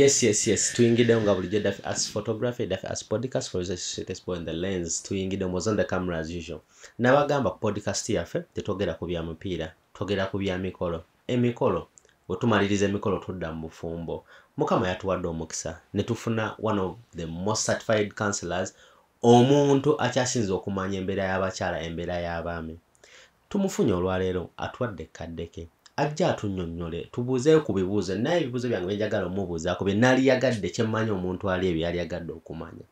Yes, tuyingiddewo nga bulijjo Daffy As Photography, Daffy As Podcast for the boy in the lens. Tuyingiddewo was on the camera as usual. Nabagamba ku podcast yaffe tetwogera ku bya mupiira, twogera ku bya mikolo. Emikolo wetumaliriza emikolo tudda mu bufumbo. Mukama yatuwadde omukisa ne tufuna one of the most certified counselors, omuntu akyasinze okumanya embeera y'abakyala, embeera y'abaami. Tumufunye olwaleero, atuwadde ekkaddeke, ajja atunnyonnyole, tubuuzeeyo ku bibuuzo. Naye ebibuuzo byange byenjagala omubuuzaako bye naaliyagadde, kyemmanyi omuntu ali ebyo yaliyagadde okumanya,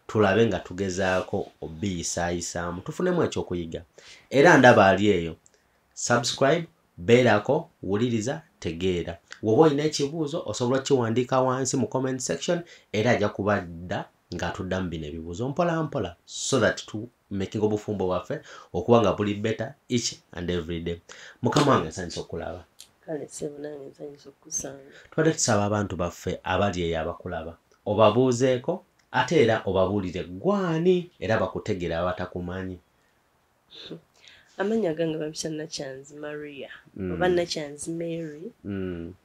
tulabe nga tugezaako obiyisaayisaamu, tufunemu ekyokuyiga. Era ndaba ali eyo, subscribe, beerako, wuliriza, tegeera. Woba olina ekibuuzo osobola okukiwandiika wansi mu comment section, era ajja kubadda ng'atuddamu bino ebibuuzo mpola mpola, so that tu making obufumbo bwaffe okuba nga buli better each and every day. Mukama wange, nsanyusa okulaba. Kale ssebo, nange nsanyusa okukusanga. Tubadde tusaba abantu baffe abali eyo abakulaba obabuuzeeko, ate era obabuulire gwani, era bakutegeera abatakumanyi. Amannya gange bampita Nakyanzi Maria oba Nakyanzi Mary.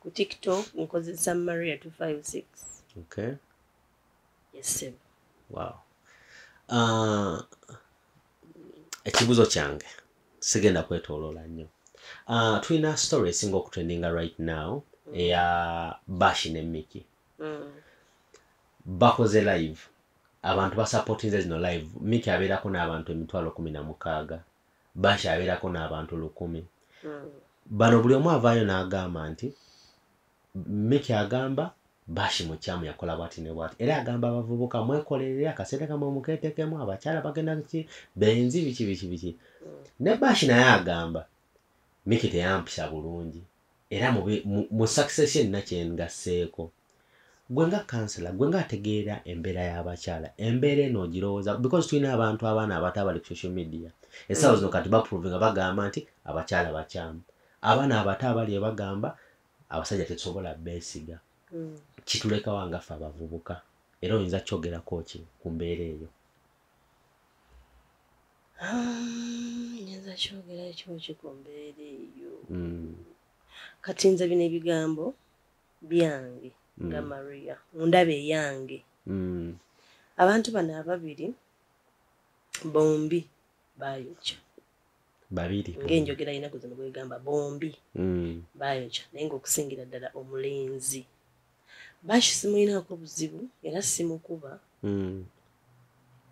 Ku TikTok nkozesa Maria 256. Yes ssebo. Wow. Ekibuuzo kyange sigenda kwetooloola nnyo. Tulina story esinga okutrendinga right now eya Bashi ne Miki. Bakoze live, abantu basupportinze zino live. Miki abeerako n'abantu 160,000, Bashi abeerako n'abantu 1,000. Bano buli omu avaayo n'agamba nti Miki agamba Bashi mukyamu, yakola bwati ne bwati, era agamba abavubuka mwekolerere akaseera kamwe mukeetekemu, abakyala bagenda ki benzi biki biki biki. Ne Bashi naye agamba Miki teyampisa bulungi, era mu success ye nina kyengasseeko. Gwe nga counselor, gwe nga ategeera embeera y'abakyala, embeera eno ogirowooza? Because tulina abantu, abaana abato abali ku social media essaawa zino kati baprovinga, bagamba nti abakyala bakyamu. Abaana abato abali ebagamba abasajja tetusobola beesiga. Kitulekawa nga ffe abavubuka? Era oyinza kyogerako ki ku mbeera eyo? Nyinza kyogera ki ku mbeera eyo? Kati nze bino ebigambo byange nga Maria mundaba eyange, abantu bano ababiri bombi bayokya. Babiri. Ng'enjogera y'ennaku zino bwegamba, bombi bayokya, naye ng'okusingira ddala omulenzi Bashi simulinaako buzibu era simukuba.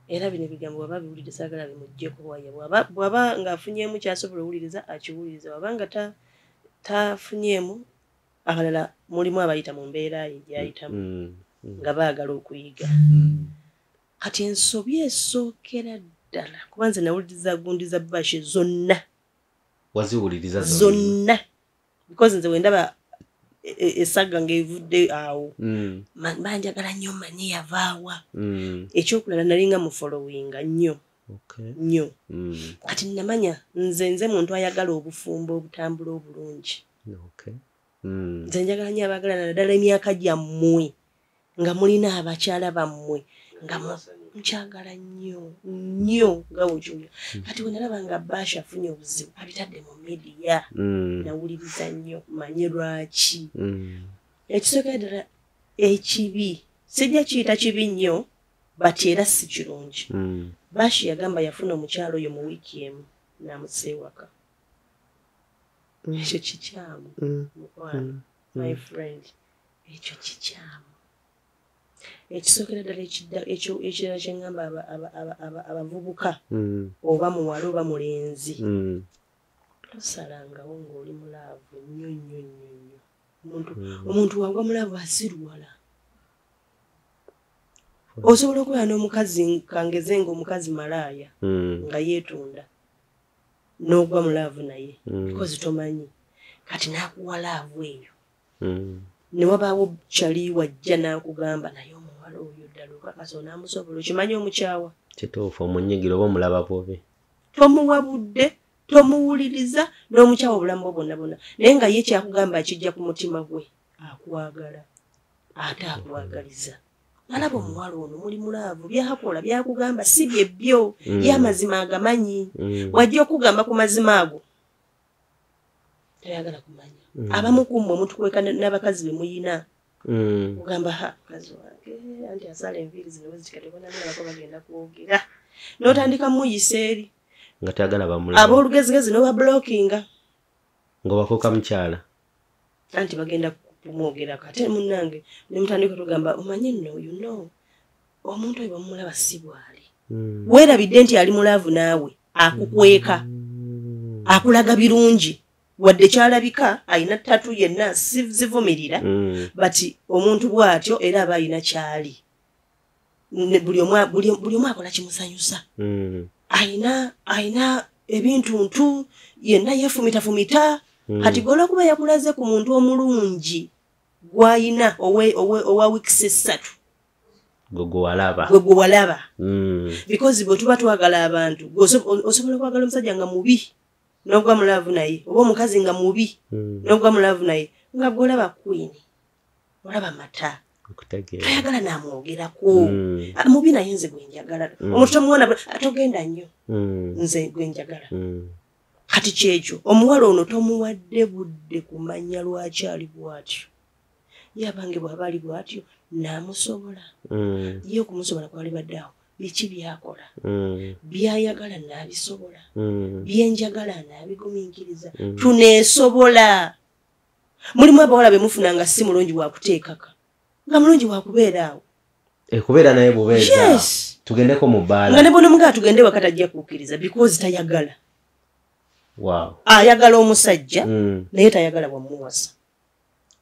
Era bino ebigambo bw'aba biwulidde saagala bimuggyeko waya. Bw'aba ng'afunyeemu ky'asobola owuliriza, akiwuliriza. Bw'aba nga tafunyeemu, abalala mulimu abayita mu mbeera ye gy'ayitamu nga baagala okuyiga. Kati ensobi esookera ddala, kuba nze nawuliriza gundi za Bashi zonna. Waziwuliriza? Zonna, because nze wendaba esagga ng'evudde awo, banjagala nnyo manye yavaawa. Ekyokulala, nalinga mu followinga nnyo nnyo. Kati namanya nze muntu ayagala obufumbo obutambula obulungi. Nze njagala nnyo abaagalana, naddala emyaka gyammwe nga mulina abakyala bammwe, nga nkyagala nnyo nnyo nga wekiwulira. Kati we nalaba nga Bash afunye obuzibu abitadde mu media, nawuliriza nnyo manye lwaki. Ekisookera ddala ekibi, sijja kiyita kibi nnyo, but era si kirungi. Bash yagamba yafuna omukyalo oyo mu wiiki emu n'amuseewaka. Ekyo kikyamu. Mukwano, my friend, ekyo kikyamu. Ekisookera ddala ekirala kyeŋŋamba abavubuka, oba muwala oba mulenzi, tosalangawo ng'oli mu love nnyo nnyo nnyo nnyo. Omuntu wagwa mu love asiruwala. Osobola okubeera n'omukazi, kangeze ng'omukazi malaaya, nga yeetunda, n'ogwa mu love naye, because tomanyi. Kati n'akuwa love eyo, ne wabaawo kyali wajja n'akugamba, naye omuwala oyo ddala okakasa onaamusobola? Okimanyi omukyawa. Kituufu, omunyigira oba omulaba bubi. Tomuwa budde, tomuwuliriza, n'omukyawa obulamu bwo bwonna bwonna, naye nga ye kyakugamba akijja ku mutima gwe, akwagala ate akwagaliza. Alaba omuwala ono muli mu love, byakola byakugamba si byebyo. Ye amazima agamanyi. Wajja okugamba ku mazima ago toyagala kumanya. Abamu ku mmwe mutukweka n'abakazi be muyina. Ogamba ha mukazi wange anti asala enviiri zino wezikatebonamulabako bagenda kwogera, n'otandika muyisa eri nga tayagala bamulaba, aboolugezigezi n'obablockinga nga bakuuka mukyala anti bagenda kumwogerako. Ate munnange ne mutandika tugamba omanye nno you know omuntu oyo bamulaba si bw'ali. Weerabidde nti ali mu love naawe, akukweka, akulaga birungi, wadde kyalabika alina tattoo yenna zivumirira, but omuntu bw'atyo era aba alina kyali. Buli omu akola kimusanyusa. Alina ebintuntu yenna yeefumitafumita. Kati gwe olw'okuba yakulaze ku muntu omulungi gw'ayina owa weeks 3, gwe gwewalaba, gwe gwewalaba. Because bwe tuba twagala abantu, osobola okwagala omusajja nga mubi n'ogwa mu love naye, oba omukazi nga mubi n'ogwa mu love naye, nga gw'olaba queen, olaba mata, tayagala namwogerako. Mubi naye nze gwe njagala. Omuntu tomuwona togenda nnyo, nze gwe njagala. Kati kyekyo omuwala ono tomuwadde budde kumanya lwaki ali bw'atyo. Ye abange bw'aba ali bw'atyo n'amusobola. Ye okumusobola kwalibadde awo biki by'akola, by'ayagala n'abisobola, byenjagala n'abigumiikiriza, tuneesobola. Mulimu abawala be mufuna nga si mulungi wa kuteekaka, nga mulungi wa kubeera awo. Kubeera naye bubeeza. Yes. Tugendeko mu bbaala. Nga ne bw'onomugaa tugende waka tajja kukkiriza because tayagala. Wow. Ayagala omusajja naye tayagala bwamuwasa.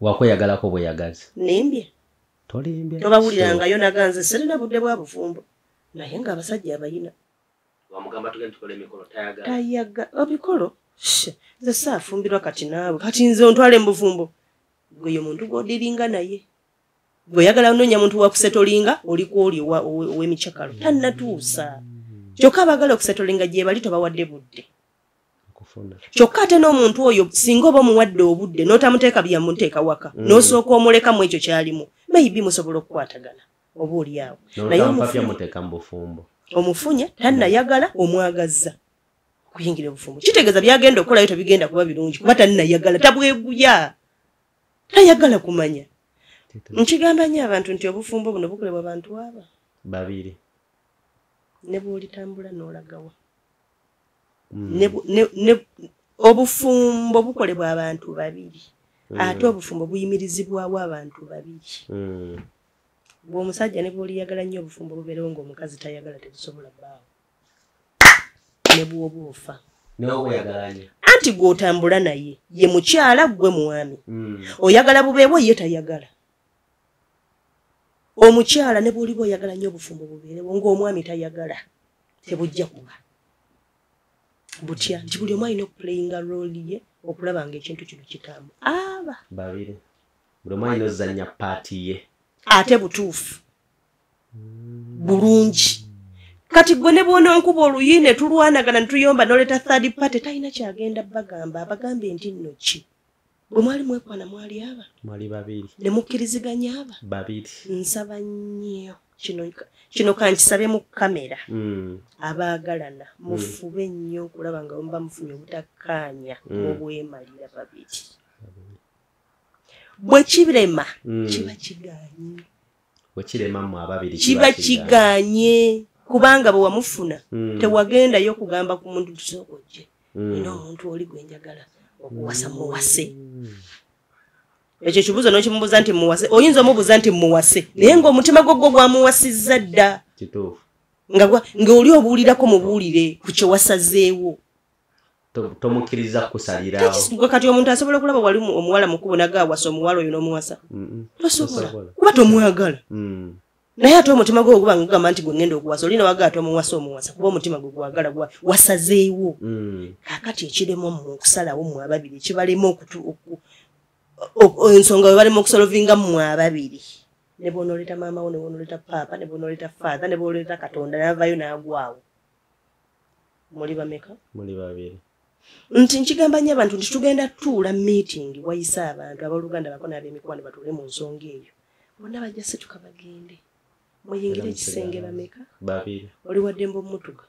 Wakweyagalako bweyagazi. Nembye. Tolimbye. Tobawulirangayo naganze sirina budde bwa bufumbo. Naye ng'abasajja abayina. Wamugamba tugende tukole emikolo tayagala. Tayagala ebikolo. Nze saafumbirwa kati naawe. Kati nze ontwale mu bufumbo. Gwe ye muntu gw'odiringa naye. Gwe oyagala onoonya muntu wa kusetolinga oli kw'oli ow'emikyakalo. Tannatuusa. Kyokka abaagala okusetolinga gye bali tobawadde budde. Kyokka ate n'omuntu oyo singa oba omuwadde obudde n'otamuteeka byamuteeka waka, n'osooka omulekamu ekyo ky'alimu, maybe musobola okukwatagana oba oli awo. Naye omufunya mu bufumbo. Omufunya tannayagala omwagazza okuyingira obufumbo. Kitegeeza by'agenda okukolayo tebigenda kuba birungi kuba tannayagala, tabweguya, tayagala kumanya. Nkigamba nnyo abantu nti obufumbo buno bukolebwa bantu aba babiri. Ne bw'olitambula n'olagawa. Obufumbo bukolebwa abantu babiri. Ate obufumbo buyimirizibwawo abantu babiri. Bw'omusajja ne bw'oliyagala nnyo obufumbo bubeerewo ng'omukazi tayagala tebusobola bbaawo. Ne bw'oba ofa. Anti gw'otambula naye ye mukyala ggwe mwami. Oyagala bubeewo ye tayagala. Omukyala ne bw'oliba oyagala nnyo obufumbo bubeerewo ng'omwami tayagala tebujja kuba. Butya nti buli omu alina okuplayinga role ye okulaba ng'ekintu kino kitambula. Aba babiri. Buli omu alina ozannya paati ye. Ate butuufu. Bulungi. Kati gwe ne bw'ononkuba oluyi ne tulwanagana ne tuyomba n'oleeta third party talina ky'agenda bagamba, abagambe nti nno ki. Bwe mwali mwekwana mwali aba? Mwali babiri. Ne mukkiriziganya aba? Babiri. Nsaba nnyo. Kino kankisabe mu kamera. Abaagalana mufube nnyo okulaba nga muba mufunye obutakkaanya mubwemalira babiri. Bwe kirema kiba kigaanye. Bwe kirema mmwe ababiri kiba kigaanye. Kubanga bwe wamufuna tewagendayo kugamba ku muntu tusooka ojje. Nina omuntu oli gwe njagala okuwasa muwase. Ekyo kibuuzo n'okimubuuza nti muwase, oyinza omubuuza nti muwase, naye ng'omutima gwo gwo gwamuwasizza dda. Kituufu. Ng'oli obuulirako mubuulire ku kye wasazeewo. Tomukkiriza kusalirawo. Kati omuntu asobola okulaba wali omuwala mu kkubo n'agaawasa omuwala oyo n'omuwasa. Tosobola. Kuba tomwagala. Naye ate omutima gwo guba ngugamba nti gwe ngenda okuwasa, oli nawaga ate omuwasa omuwasa kuba omutima gwe gwagala wasazeewo. Kaakati ekirema mmwe okusalawo mmwe ababiri, ekibalema ensonga we balema okusolovinga mmwe ababiri. Ne bw'onooleeta maama wo, ne bw'onooleeta paapa, ne bw'onooleeta father, ne bw'onooleeta Katonda n'avaayo n'agwawo. Muli bameka? Muli babiri. Nti nkigamba nnyo abantu nti tugenda tutuula meeting wayise abantu abooluganda bako n'ab'emikwano batuule mu nsonga eyo. Bonna bajja situka bagende. Muyingire ekisenge bameka? Babiri. Oli wa ddembe omutuga.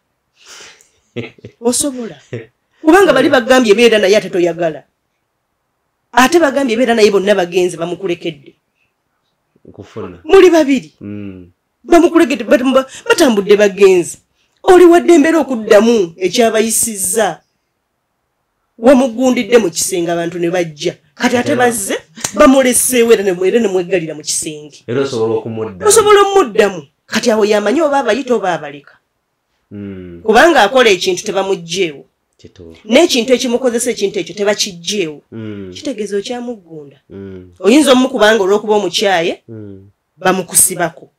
Osobola. Kubanga bali bagambye beera naye ate toyagala. Ate bagambye beera naye bonna bagenze bamukulekedde. Nkufuna. Muli babiri. Bamukulegedde batambudde bagenzi. Oli wadde embeera okuddamu ekyabayisizza. Wamugundidde mu kisenge abantu ne bajja. Kati ate bazze bamuleseewo era ne mweggalira mu kisenge. Era osobola okumuddamu. Osobola omuddamu. Kati awo yamanyi oba abayita oba abaleka. Kubanga akola ekintu tebamuggyeewo. N'ekintu ekimukozesa ekintu ekyo tebakiggyeewo. Kitegeeza okyamugunda. Oyinza omukubanga olw'okuba omukyaye bamukusibako.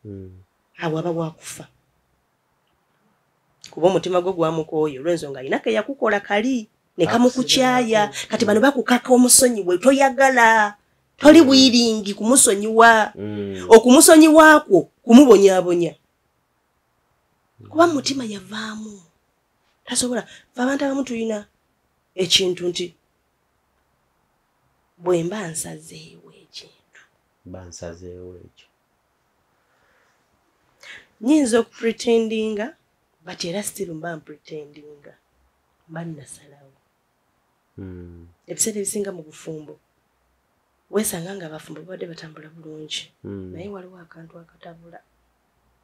Awo aba wakufa. Kuba omutima gwe gwamukooye olw'ensonga alina ke yakukola kali ne kamukukyaya. Kati bano bakukaka omusonyiwe toyagala. Toli wiringi kumusonyiwa. Okumusonyiwa kwo kumubonyaabonya. Kuba mutima yavaamu. Tasobola. Ffe abantu abamu tulina ekintu nti bwe mba nsazeewo ekintu. Mba nsazeewo ekyo. Nnyinza okupretendinga but era still mba mpretendinga. Mba nnasalawo. Ebiseera ebisinga mu bufumbo weesanga nga abafumbo babadde batambula bulungi. Naye waliwo akantu akatabula.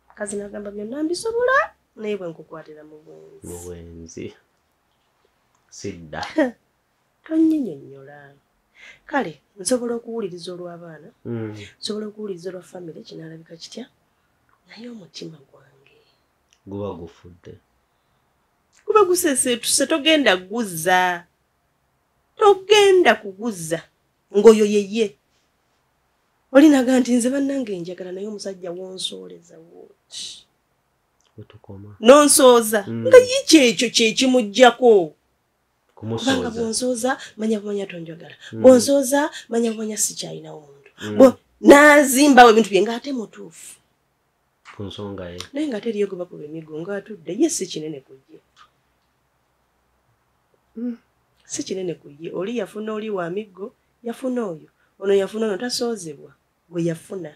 Mukazi n'agamba byonna mbisobola naye bwe nkukwatira mu bwenzi. Mu bwenzi. Sidda. Tonnyinyonnyola. Kale nsobola okuwuliriza olw'abaana. Nsobola okuwuliriza olwa famire kinaalabika kitya. Naye omutima gwange guba gufudde. Guba guseeseetuse togenda guzza. Togenda kuguza ng'oyo yeye. Olinaga nti nze bannange njagala naye omusajja wonsooleza wooti. Wetukoma. Nonsooza. Nga yiki ekyo kye kimuggyako. Kumusooza. Kubanga bw'onsooza manya bumanya tonjagala. Bw'onsooza manya bumanya sikyalinawo muntu. N'azimbawo ebintu bye ng'ate mutuufu. Ku nsonga ye. Naye ng'ate eriyo gwe bakuba emiggo ng'atudde ye si kinene ku ye. Si kinene ku ye. Oli yafuna oli wa miggo, yafuna oyo. Ono yafuna ono tasoozebwa gwe yafuna.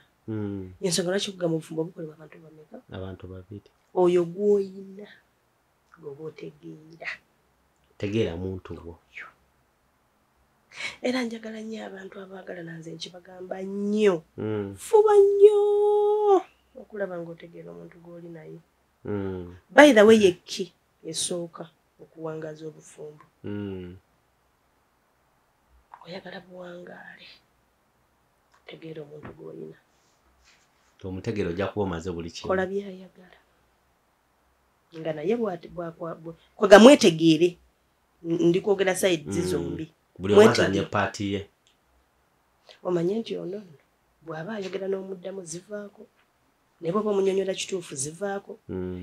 Ensonga lwaki okugamba obufumbo bukolebwa abantu bameka? Abantu babiri. Oyo gw'oyina gw'oba otegeera. Tegeera muntu gwo. Era njagala nnyo abantu abaagalana nze nkibagamba nnyo. Fuba nnyo okulaba ng'otegeera omuntu gw'oli naye. By the way yekki esooka okuwangaaza obufumbo. Oyagala buwangaale. Tegeera omuntu gw'olina. Omutegeera ojja kuba omaze buli kimu. Kola by'ayagala. Nga naye kwega mwetegeere. Ndi kwogera sides zombi. Buli omu azanye paati ye. Omanye nti ono nno bw'aba ayogera n'omuddamu zivaako. Naye bw'oba omunyonnyola kituufu zivaako.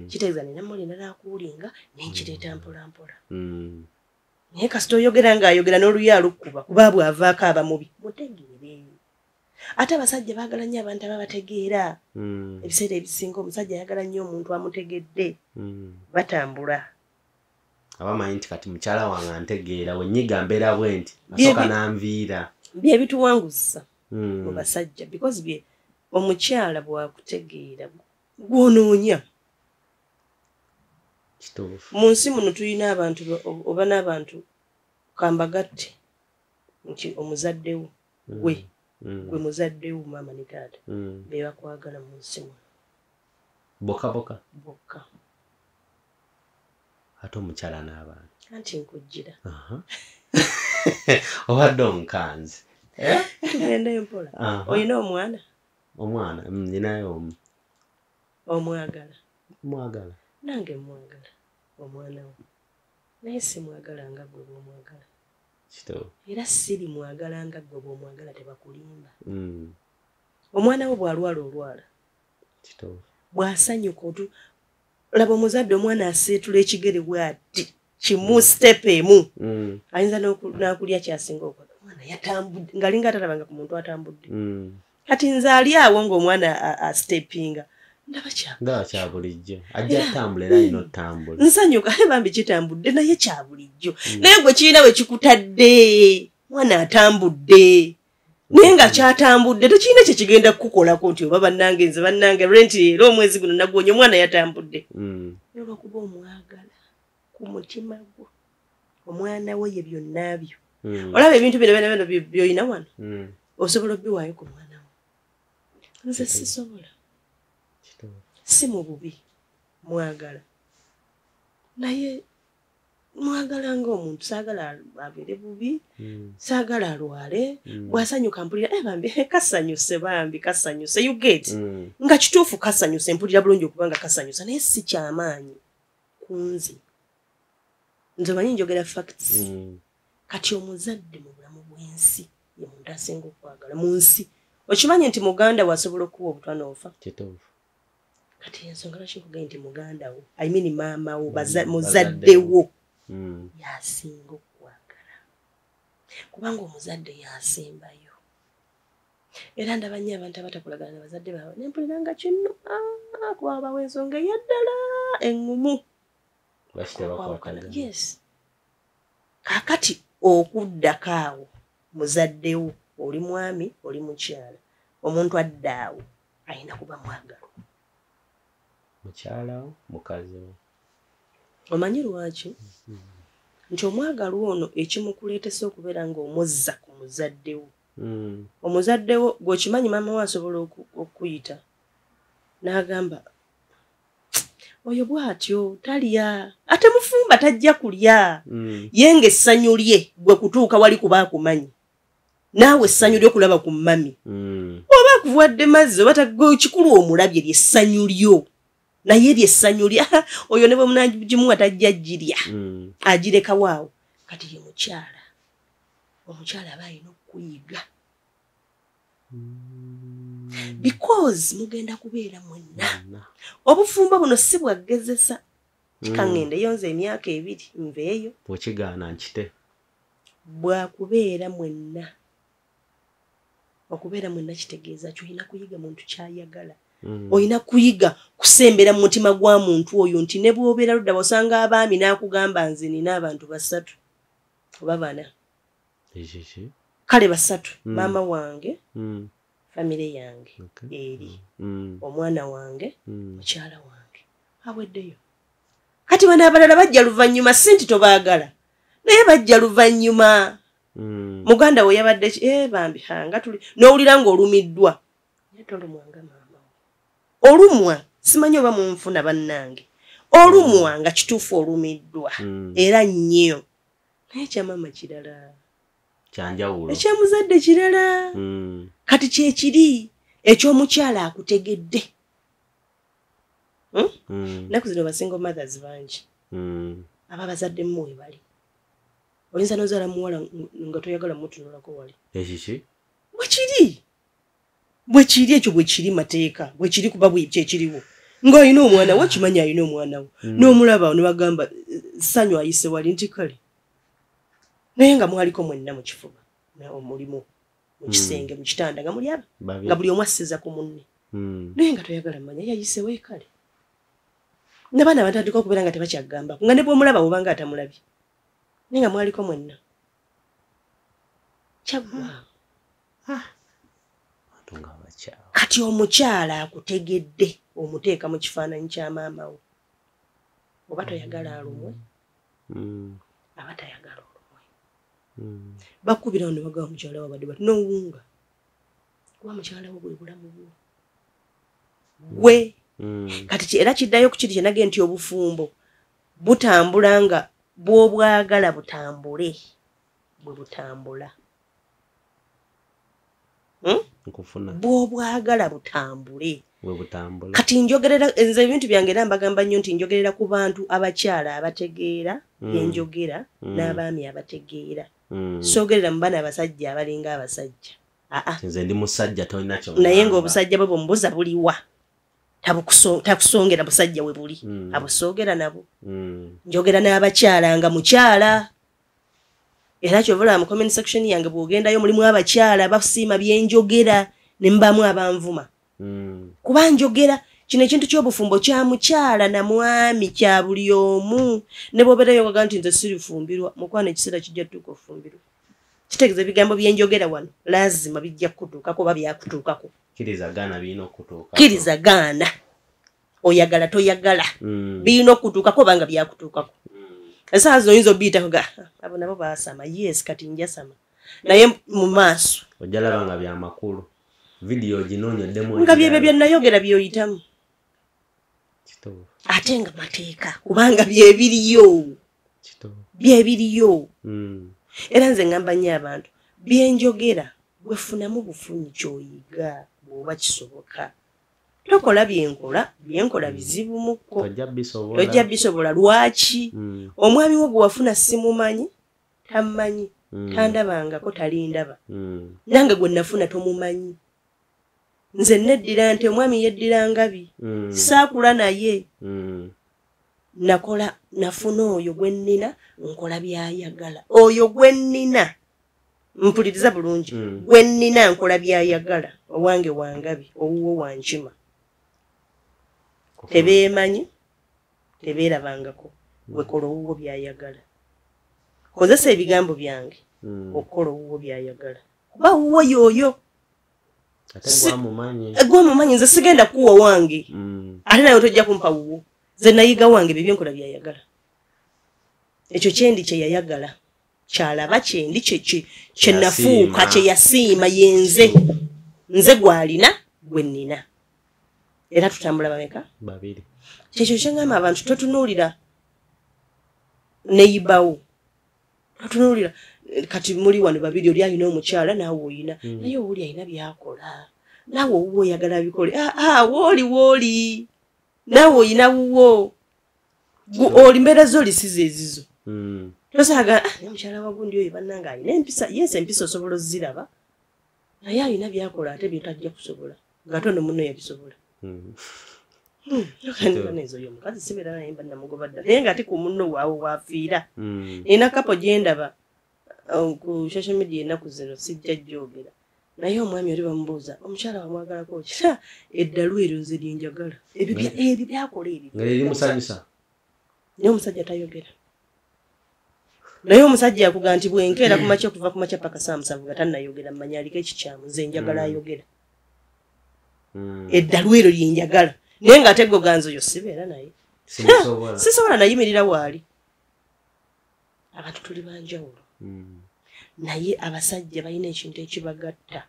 Kitegeeza nina muli nalaakuwulinga ne nkireeta mpola mpola. Naye kasita oyogera ng'ayogera n'oluyi alukkuba kuba bw'avaako aba mubi. Mutegeere. Ate abasajja baagala nnyo abantu ababategeera. Ebiseera ebisinga omusajja ayagala nnyo omuntu amutegedde. Batambula. Abamanyi nti kati mukyala wange antegeera we nnyiga mbeera bwe nti asooka n'anviira. Bye bituwanguzisa mu basajja because bye omukyala bw'akutegeera gw'onoonya. Kituufu. Mu nsi muno tulina abantu oba n'abantu kambagatte nti omuzaddewo gwe. Gwe muzaddewo maama ne taata be bakwagala mu nsi muno. Bokka bokka. Bokka. Ate omukyala n'abaana. Anti nkujjira. Obadde onkanze. Tugende mpola. Olina omwana? Omwana nninayo omu. Omwagala? Mwagala. Nange mwagala omwana wo. Naye simwagala nga ggwe bw'omwagala. Kituufu. Era siri mwagala nga ggwe bw'omwagala tebakulimba. Omwana wo bw'alwala olwala. Kituufu. Bw'asanyuka otu laba omuzadde omwana aseetula ekigere bw'ati kimu step emu. Ayinza n'akulya ky'asinga okwagala. Omwana yatambudde ng'alinga atalabanga ku muntu atambudde. Kati nze ali awo ng'omwana astepinga. Ndaba kya bulijjo. Ajja ttambula era alina ottambula. Nsanyuka bambi kitambudde naye kya bulijjo. Naye gwe kirina we kikutadde. Mwana atambudde. Naye nga kyatambudde tekirina kye kigenda kukukolako nti oba bannange nze bannange rent era omwezi guno nagwonya omwana yatambudde. Olw'okuba omwagala ku mutima gwo. Omwana we ye byonna byo. Olaba ebintu bino byonna by'olina wano. Osobola obiwaayo ku mwana wo. Nze sisobola. Si mu bubi, mwagala. Naye mwagala ng'omuntu, saagala abeere bubi, saagala alwale, bw'asanyuka mpulira, bambi, kasanyuse, bambi, kasanyuse, you get. Nga kituufu kasanyuse, mpulira bulungi okuba nga kasanyusa, naye si kyamaanyi ku nze. Nze omanyi njogera facts. Kati omuzadde mu bulamu bw'ensi ye muntu asinga okwagala mu nsi. Okimanyi nti muganda wo asobola okuwa obutwa n'ofa? Kituufu. Kati ensonga lwaki nkugambye nti muganda wo, I mean maama wo, muzadde wo yasinga okwagala. Kubanga omuzadde yasembayo. Era ndaba nnyo abantu abatakolagana na bazadde baabwe, ne mpulira nga kino, kuba bawa ensonga eyaddala eŋŋumu. Yes. Kaakati okuddako awo muzadde wo, oli mwami, oli mukyala, omuntu adda awo alina kuba mwagalwa. Mukyala wo, mukazi wo. Omanyi lwaki? Nti omwagalwa ono ekimukuleetesa okubeera ng'omuzza ku muzadde wo. Omuzadde wo gw'okimanyi maama wo asobola okuyita n'agamba oyo bw'atyo talya, ate mufumba tajja kulya. Ye ng'essanyu lye gwe kutuuka wali kuba akumanyi, naawe essanyu lyo kulaba ku mami. Oba akuwadde mazzi oba kikulu omulabye ly'essanyu lyo, naye ly'essanyu lya oyo ne bwe munagimuwa tajja girya, agirekawo awo. Kati ye mukyala, omukyala aba alina okuyiga. Because mugenda kubeera mwenna. Obufumbo buno si bwagezesa. Kikaŋŋendeyo nze emyaka 2 nveeyo. Bw'okigaana nkite. Bwakubeera mwenna. Okubeera mwenna kitegeeza ki? Olina kuyiga muntu ky'ayagala. Olina kuyiga kusembera mu mutima gwa muntu oyo nti ne bw'obeera ludda osanga abaami n'akugamba nze nina abantu 3 oba 4. Kale 3, maama wange, famire yange eri, omwana wange, mukyala wange, aweddeyo. Kati bano abalala bajja luvannyuma, si nti tobaagala, naye bajja luvannyuma. Muganda we yabadde bambi nga tuli n'owulira ng'olumiddwa, naye tolumwanga maama wo. Olumwa, simanyi oba munfuna bannange, olumwa nga kituufu olumiddwa era nnyo, naye ekya maama kirala, kyanjawulo, ekyamuzadde kirala. Kati kyekiri ekyomukyala akutegedde. Ennaku zino ba single mothers bangi, aba bazadde mmwe bali. Oyinza n'ozaala muwala nga toyagala mutunulako wali. Ekiki? Bwe kiri. Bwe kiri ekyo bwe kiri mateeka, bwe kiri kuba bwe kyekiriwo. Ng'alina omwana we, okimanyi alina omwana we. N'omulaba ne bagamba Ssanyu ayise wali nti kale. Naye nga mwaliko mwenna mu kifuba, omulimu, mu kisenge, mu kitanda nga muli aba, nga buli omu assiza ku munne. Naye nga toyagala mmanya yayise we kale. N'abaana batandika okubeera nga tebakyagamba, nga ne bw'omulaba obanga atamulabye. Naye nga mwaliko mwenna. Kyaggwa. Kati omukyala akutegedde omuteeka mu kifaananyi kya maama wo. Oba toyagala alumwe, aba tayagala olumwe. Bakubira ne bagamba mukyala wo abadde bati n'owunga. Kuba mukyala wo bwe bulamu bwo. Gwe. Kati era kiddayo ku kiri kye nagambye nti obufumbo butambula nga bw'obwagala butambule, bwe butambula. Bw'obwagala butambule, bwe butambula. Kati njogerera nze ebintu byange era mbagamba nnyo nti njogerera ku bantu abakyala abategeera bye njogera n'abaami abategeera. Soogerera mu baana abasajja abalinga abasajja. Nze ndi musajja tolina kyo. Naye ng'obusajja bwe bw'omubuuza buliwa, takusongera busajja we buli, abusoogera nabo. Njogera n'abakyala nga mukyala. Era kyova olaba mu comment section yange bw'ogendayo mulimu abakyala basiima bye njogera ne mubaamu abanvuma. Kuba njogera kino ekintu ky'obufumbo kya mukyala na mwami kya buli omu. Ne bw'obeerayo ogaga nti nze sirifumbirwa, mukwano ekiseera kijja tutuuka ofumbirwa. Kitegeeza ebigambo bye njogera wano laazima bijja kukutuukako oba byakutuukako. Kkiriza gaana birina okutuukako. Kkiriza gaana. Oyagala toyagala. Birina okutuukako oba nga byakutuukako. Essaawa zino oyinza obiyitako ga abo nabo baasama. Yes, kati njasama. Naye mu maaso. Ojja laba nga bya makulu. Video ginonyoddemu nga byebyo bye nayogera byoyitamu. Ate nga mateeka kubanga byebiriyo. Byebiriyo. Era nze ngamba nnyo abantu byenjogera gwefunamu bufunyi kyoyiga bw'oba kisoboka. Tokola byenkola, byenkola bizibu mukko. Tojja bisobola lwaki? Omwami wo gwe wafuna simumanyi, tammanyi, tandabangako talindaba. Nange gwe nafuna tomumanyi. Nze neddira nti omwami yeddira ngabi. Saakula naye. Nakola nafuna oyo gwe nnina nkola byayagala. Oyo gwe nnina mpuliriza bulungi. Gwe nnina nkola byayagala. Owange wangabi, owuwo wankima. Tebeemanyi, tebeerabangako. Gwe kola owuwo byayagala. Kozesa ebigambo byange okukola owuwo byayagala. Kuba owuwo y'oyo. Gwamumanyi nze sigenda kuwa wange. Ate nawe tojja kumpa wuwo. Nze nayiga wange bye byenkola byayagala. Ekyo kyendi kye yayagala. Kyalaba kyendi kye nafuuka kye yasiima yenze. Nze gwalina gwe nnina. Era tutambula bameka? Babiri. Kyekyo kye ngamba abantu totunuulira neyibawo. Totunuulira kati muli wano babiri oli alina omukyala naawe oyina. Naye owuli alina by'akola. Naawe owuwo oyagala bikole. Wooli wooli. Naawe oyina wuwo. Oli mbeera zo olisiza ezizo. Tosaaga omukyala wa gundi oyo bannange alina empisa. Yes, empisa osobola oziraba. Naye alina by'akola ate bye tajja kusobola. Ng'ate ono munno yabisobola. Ezo yo omukazi sibeera naye mba namugoba ddala. Naye ng'ate ku munno waawe waafiira. Nina couple gye ndaba ku social media ennaku zino sijja jjogera. Naye omwami oli bamubuuza omukyala wamwagalako ki? Eddalu eryo nze lye njagala. Ebyo byakola ebyo. Nga lirimusanyusa. Naye omusajja tayogera. Naye omusajja yakugamba nti bwenkeera ku makya okuva ku makya paka saa 7 nga tannayogera mmanyi aliko ekikyamu nze njagala ayogera. Eddalu eryo lye njagala. Naye ng'ate ggo ganze oyo sibeera naye. Sisobola nayimirira waali. Abantu tuli banjawulo. Naye abasajja balina ekintu ekibagatta.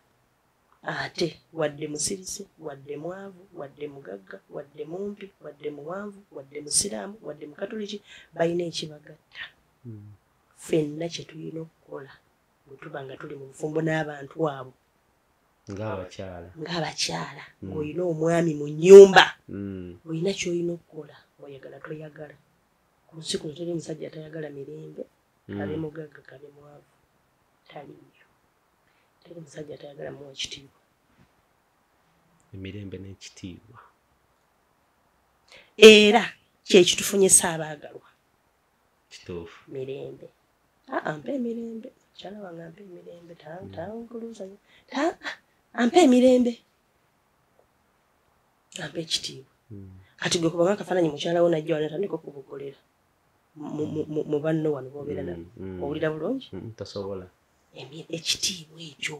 Ate wadde musirise, wadde mwavu, wadde mugagga, wadde mumpi, wadde muwanvu, wadde musiraamu, wadde mukatuliki, balina ekibagatta. Ffenna kye tulina okukola bwe tuba nga tuli mu bufumbo n'abantu abo. Ng'abakyala. Ng'abakyala. Ng'olina omwami mu nnyumba. Olina ky'olina okukola, oyagala toyagala. Ku nsi kuno teri musajja atayagala mirembe, kabe mugagga kabe mwavu. Taliiyo. Teri musajja atayagala muwa kitiibwa. Emirembe n'ekitiibwa. Era kye kitufunyisa abaagalwa. Kituufu. Mirembe. Ampa emirembe. Mukyala wange ampa emirembe. Ampa emirembe. Ampa ekitiibwa. Kati gwe kubanga akafaananyi mukyala wo najja wano atandika okubogolera mu banno wano b'obeera nabo. Owulira bulungi? Tosobola. Ekitiibwa ekyo.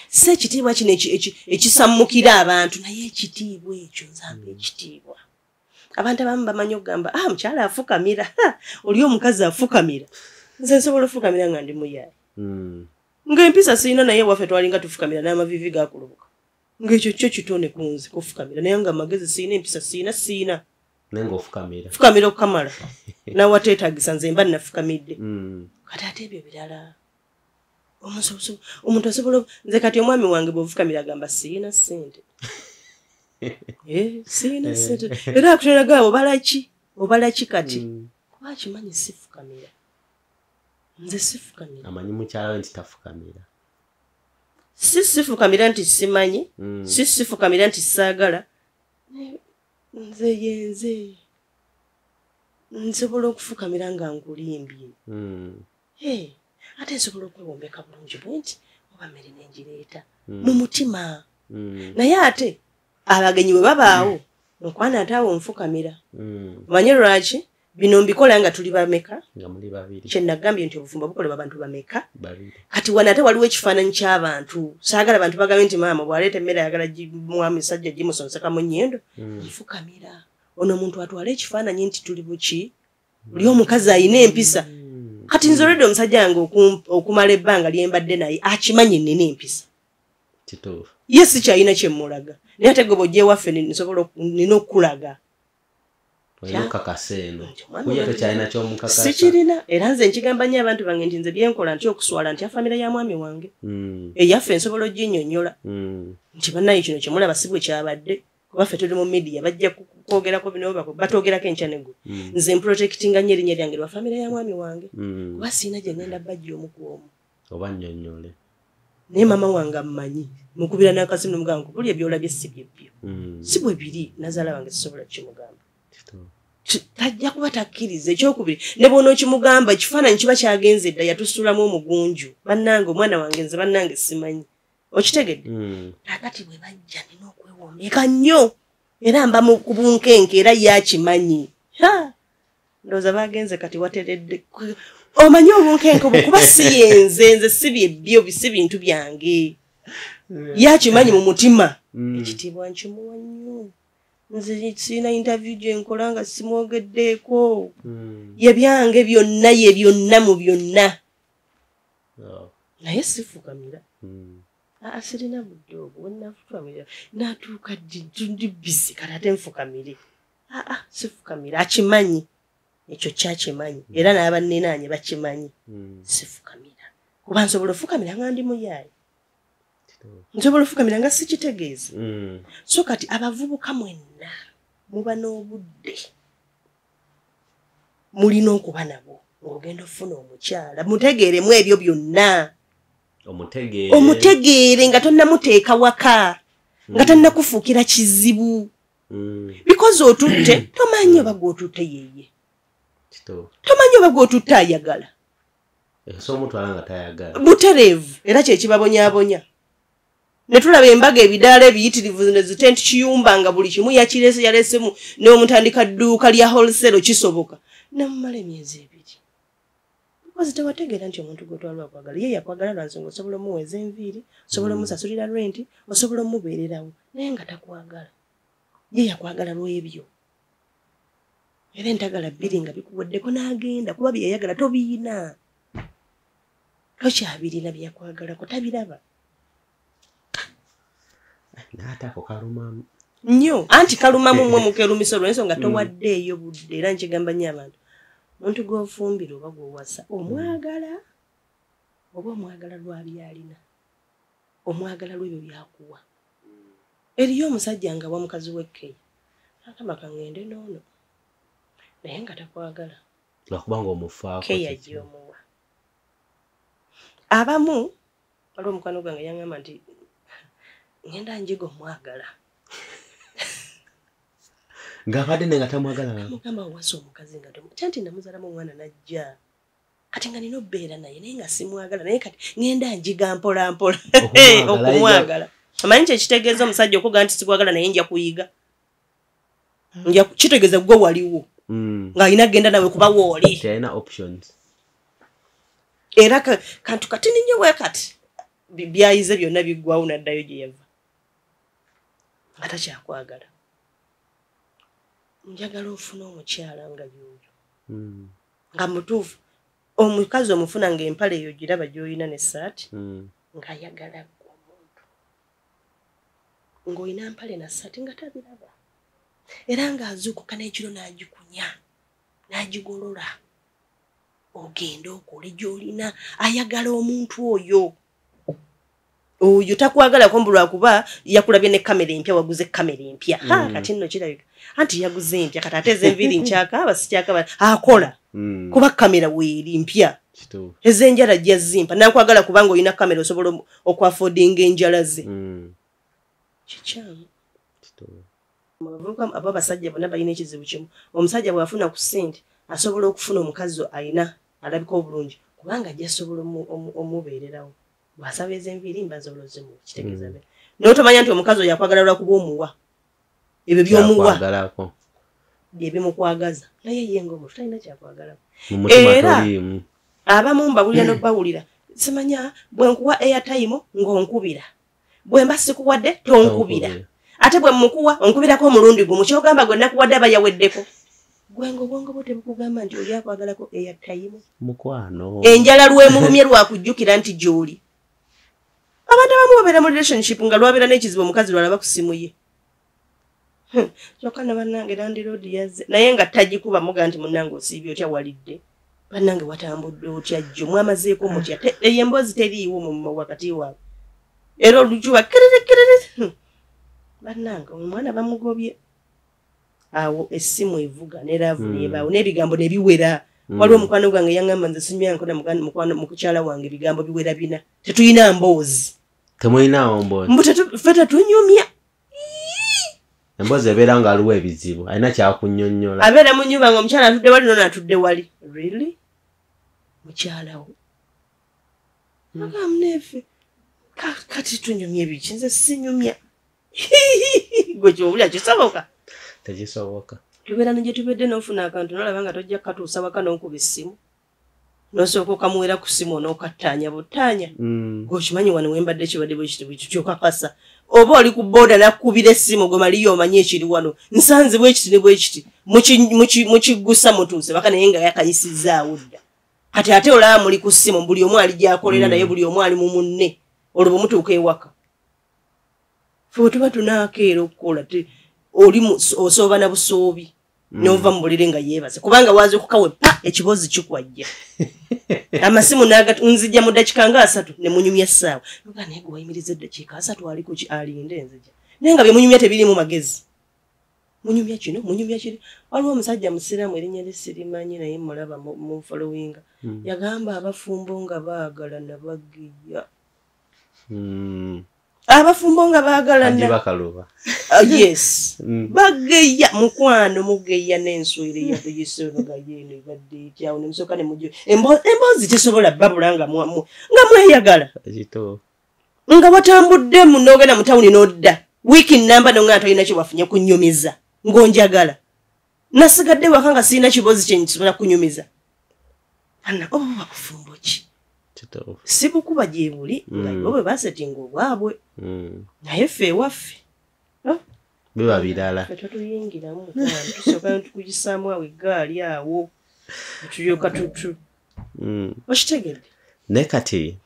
Si ekitiibwa kino ekisammukira abantu naye ekitiibwa ekyo nze ampa ekitiibwa. Abantu abamu bamanyi okugamba mukyala afukamira. Oli omukazi afukamira. Nze nsobola ofukamira nga ndi muyaaye. Ng'empisa sirina naye waffe twalinga tufukamira n'amaviivi gaakulubuka. Ng'ekyo kyo kitone ku nze kufukamira naye nga amagezi sirina empisa sirina. Naye ng'ofukamira. Fukamira okukamala. Nawateetaagisa nze mba nnafukamidde. Kati ate ebyo birala. Omuntu asobola nze kati omwami wange bw'ofukamira agamba sirina ssente. Sirina ssente. Era akuteraga obalaki? Obalaki kati? Kuba akimanyi sifukamira. Nze sifukamira. Amanyi mukyala we nti tafukamira. Si sifukamira nti simanyi, si sifukamira nti saagala. Nze yenze. Nsobola okufukamira nga nkulimbye. Ate nsobola okwewombeka bulungi bwe nti oba mmere nengireeta mu mutima. Naye ate abagenyi bwe babaawo nkwana ate awo nfukamira. Omanye lwaki? Bino mbikola nga tuli bameka? Nga muli babiri. Kye nagambye nti obufumbo bukolebwa abantu bameka? Babiri. Kati wano ate waliwo ekifaananyi ky'abantu. Saagala bantu bagambe nti maama bw'aleeta emmere ayagala mwami sajja gimusonseka mu nnyindo. Nfukamira. Ono omuntu atwale ekifaananyi nti tuli buki? Oli omukazi alina empisa. Kati nze olwedde omusajja wange okumala ebbanga lye mbadde naye akimanyi nnina empisa. Kituufu. Ye sikyalina kyemmulaga, naye ate gwe bw'ojja ewaffe nsobola nina okukulaga. Okakasa eno kuye tokyalina kyomukakasa. Sikirina. Era nze nkigamba nnyo abantu bange nti nze byenkola nti okuswala nti famire ya mwami wange eyaffe nsobola oginnyonnyola nti bannaye kino kyemulaba si bwe kyabadde, kuba ffe tuli mu media bajja kwogerako bino batwogerako enkya neggulo. Nze mprotectinga nnyo erinnya lyange lwa famire ya mwami wange, kuba siina gye ngenda bajja omu ku omu oba nnyonnyole. Naye maama wange ammanyi, mukubira n'akasimu nemugamba nkubuli ebyolabye si byebyo, si bwe biri. Nazaala wange sisobola kukimugamba, tajja kuba takkiriza. Ekyokubiri ne bw'onookimugamba ekifaananyi kiba kyagenze dda, yatusuulamu omugunju. Bannange omwana wange nze bannange simanyi, okitegedde? Kakati bwe bajja nina okwewombeeka nnyo, era mba ku bunkenke, era ye akimanyi. Ndowooza bagenze kati wateredde. Omanyi obunkenke obwo kuba si yenze, nze si byebyo, si bintu byange. Ye akimanyi mu mutima. Ekitiibwa nkimuwa nnyo. Nze sirina interview gye nkola nga simwogeddeeko. Ye byange byonna, ye byonna mu byonna. Naye sifukamira. Sirina budde obwo, wennafukamira natuuka ndi busy, kati ate nfukamire. Sifukamira, akimanyi ekyo kyakimanyi, era n'abannenaanye bakimanyi. Sifukamira kuba nsobola ofukamira nga ndi muyaaye, nsobola ofukamira nga sikitegeeza. So kati abavubuka mwenna muba n'obudde, mulina okuba nabwo ng'ogenda ofuna omukyala, mutegeeremu ebyo byonna. Omutegeere nga tonnamuteeka waka, nga tannakufuukira kizibu. Because otutte tomanyi oba gw'otutte yeye, tomanyi oba gw'otutte ayagala butereevu, era kyekibabonyaabonya. Ne tulaba embaga ebidaala ebiyitirivu ne zitenti kiyumba nga buli kimu yakirese yalesemu n'omutandika dduuka lya wholesale kisoboka, namumala emyezi 2. Because tewategeera nti omuntu gw'otwala akwagala ye yakwagala lwa nsonga osobola omuweeza enviiri, osobola omusasulira renti, osobola omubeererawo, naye nga takwagala. Ye yakwagala lw'ebyo. Era entagala 2 nga bikuweddeko n'agenda, kuba bye yayagala tobiina, tokyabirina bye yakwagalako tabiraba. Naate ako kalumamu nnyo, anti kalumamu mmwe mukeerumisa olw'ensonga towaddeeyo budde. Era nkigamba nnyo abantu, omuntu gw'ofumbira oba gw'owasa omwagala oba omwagala lwa by'alina, omwagala lw'ebyo by'akuwa. Eriyo omusajja nga wa mukazi w'ekkeya agamba kaŋŋende n'ono, naye nga takwagala lwakubanga omufaako keya gy'omuwa. Abamu waliwo omukwano gwange yaŋŋamba nti ngenda njiga omwagala ng'abadde naye nga tamwagala. Mugamba owasa omukazi nga kyanti namuzaalamu omwana n'ajja, kati nga nina obbeera naye naye nga simwagala, naye kati ngenda njiga mpola mpola okumwagala. Omanyi kyekitegeeza omusajja okugamba nti sikwagala naye nja kuyiga, nja kitegeeza gwe waliwo ng'alina genda nawe kuba wooli, teyalina options. Era kantu katini nnyo bwe kati byayize byonna biggwawo n'addayo gye yava nga takyakwagala. Njagala ofune omukyala nga y'oyo nga mutuufu. Omukazi omufuna ng'empale eyo giraba gy'olina n'essaati, ng'ayagala ggwe omuntu, ng'olina mpale na ssaati nga tabiraba, era ng'azuukuka n'ekiro n'agikunya n'agigolola, ogende okole gy'olina. Ayagala omuntu oyo. Oyo takwagalako mbu lwakuba yakulabye ne kamera empya, waguze kamera empya. Kati nno kirabika anti yaguze empya, kati ate ez'enviiri nkyakaaba sikyakaaba, akola kuba kamera weeri mpya, ez'enjala ajja zimpa. Nakwagala kubanga olina kamera osobola okwafodinga enjala ze. Kikyamu. Abavubuka abo abasajja bonna balina ekizibu kimu. Omusajja bw'afuna ku ssente asobola okufuna omukazi alina alabika obulungi, kubanga ajja asobola omubeererawo. Bw'asaba ez'enviiri mba nsobola ozimuwa, kitegeeza be. Naye otomanya nti omukazi oyo akwagala lwakuba omuwa ebyo by'omuwa bye bimukwagaza, naye ye ng'omuntu talina kyakwagalako. Era abamu mbawulira n'okubawulira, simanya bwe nkuwa airtime ng'onkubira, bwe mba sikuwadde tonkubira, ate bwe mmukuwa onkubirako omulundi gumu, ky'ogamba gwe nakuwadde aba yaweddeko. Gwe ng'obwongo bwo tebukugamba nti oli akwagalako airtime. Mukwano enjala lwemulumye lwakujjukira nti gy'oli. Abantu abamu babeera mu relationship nga lwabeera n'ekizibu, omukazi lwalaba ku simu ye, kyokka ne bannange landlord yazze, naye nga tagikuba muga nti munnange osiibye otya, walidde, bannange watambudde otya, jjo mwamazeeko mutya. Eyo emboozi teriiwo mu wakati waabwe. Era olujuba kiriri kiriri, bannange omwana bamugobye. Awo essimu evuga ne love nebaawo n'ebigambo ne biwera. Waliwo mukwano gwange yaŋŋamba, nze sinywanko na mukwano mukukyala wange bigambo biwera bina, tetulina mboozi. Temulinawo mboozi. Mbu ffe tetunyumya. Emboozi ebeera nga aliwo ebizibu, alina kyakunnyonnyola. Abeera mu nnyumba nga omukyala atudde wali, nono atudde wali. Really, mukyalawo agamu neeffe kati tunyumya ebiki? Nze sinyumya. Gwe kyowulira kisoboka? Tekisoboka. Tubeera ne gye tubedde, n'ofuna akantu nolaba nga tojja kukatuusa waka, n'onkuba essimu, nosooka okamuwera ku ssimu, onookattaanya buttaanya. Gweokimanyi wano wembadde kibadde bwekiti bwekiti, kyokakasa. Oba oli ku booda nakkubira essimu, gwe maliyo omanyi ekiri wano, nsanze bwekiti ne bwekiti, mukiggusa mutuuse baka, naye nga yakayisizaawo dda. Kati ate olaba muli ku ssimu, buli omu ali gyakolera, naye buli omu ali mu munne. Olwo bwe mutuuka ewaka, fe bwe tuba tunaakeera okukola, oli osooba na busoobi, nova mu buliri nga yeebase, kubanga waaza okukawe pa ekibozi kikwajja, amasimu nzijja mu ddakiika nga 30 ne munyumya essaawa. Nga naye gwe wayimiriza eddakiika 30 ali kuki? Alinde nzija. Naye nga bye munyumya tebirimu magezi, munyumya kino, munyumya kiri. Waliwo omusajja musiraamu, erinnya lye sirimanyi, naye mulaba mu followinga, yagamba abafumbo nga baagalana bageya. Abafumbo nga baagalana bakaluba. Yes. Bageya mukwano, mugeya n'enswere yatuyisongayeeno ebadde etyawo, nemusooka nemujo emboozi tesobola babula nga nga mweyagala, nga watambuddemu n'ogenda mu tawuni n'odda wiiki namba, nonga tolina kye wafunye kunyumiza ng'onjagala. Nasigadde waka nga sirina kibozi kye nsobola kunyumiza. Anna, oba bufumbo ki? Si bukuba gye buli nga bo bwe basetinga obwabwe, naye ffe ewaffe biba birala. Ffe tetuyingiramu mukwano, tusooka tukuyisaamu awo eggaali awo tulyoka tutu. Okitegedde? Naye kati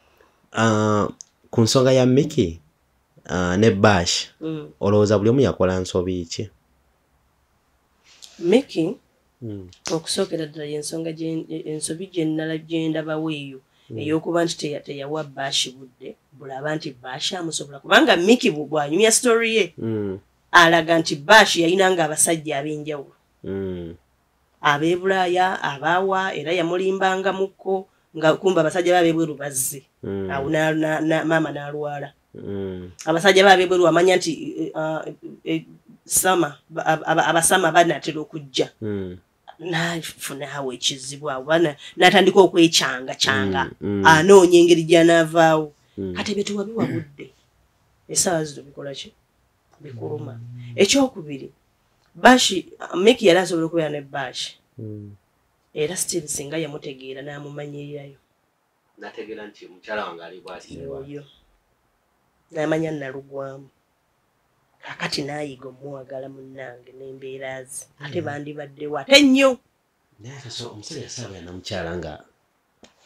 ku nsonga ya Mickey ne Bash, olowooza buli omu yakola nsobi ki? Mickey, okusookera ddala yensonga ensobi gye ndabawo eyo ey'okuba nti teyawa Bash budde bulaba nti Bash amusobola, kubanga Mickey bw'anyumya story ye alaga nti Bash yayinanga abasajja ab'enjawulo, ab'e Bulaaya, abaawa, era yamulimbangamukko nga kumba abasajja b'ab'ebweru bazze. Awo maama n'alwala. Abasajja b'ab'ebweru amanya nti sama abasama banaatera okujja, nafuna awo ekizibu awo, n'atandika okwekyanga kyanga, anoonya engeri gy'anaavaawo. Kati ebyo tewabiwa budde, essaawa zino bikola ki? Bikuluma. Ekyokubiri, Bashi, Mickey yali asobola okubeera ne Bash, era still singa yamutegeera n'amumanyirirayo, nategeera nti mukyala wange ali bw'ati, oyo n'amanya nalugwamu, kakati n'ayiga omwagala munnange n'embeera ze, ate bandibaddewo ate nnyo. Omusajja yasaabira namukyala nga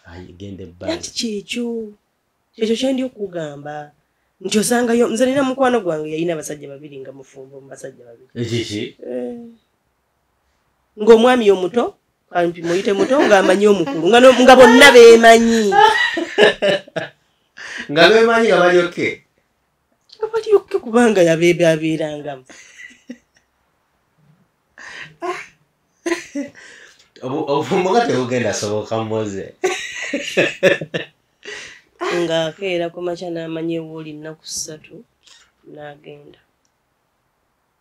agenda ebbali. Ati kyekyo kyekyo kyendi okugamba nti osangayo, nze nina mukwano gwange yalina abasajja babiri nga mufumbo mu basajja babiri. Ekiki? Ng'omwami omuto, kampi muyite muto, ng'amanyi omukulu, nga bonna beemanyi. Nga beemanyi nga bali okay. Nga bali okay kubanga yabeerangamu. Obufumbo nga tebugenda soboka mmoze. Ng'akeera ku makya n'amanya ewooli nnaku 3 n'agenda.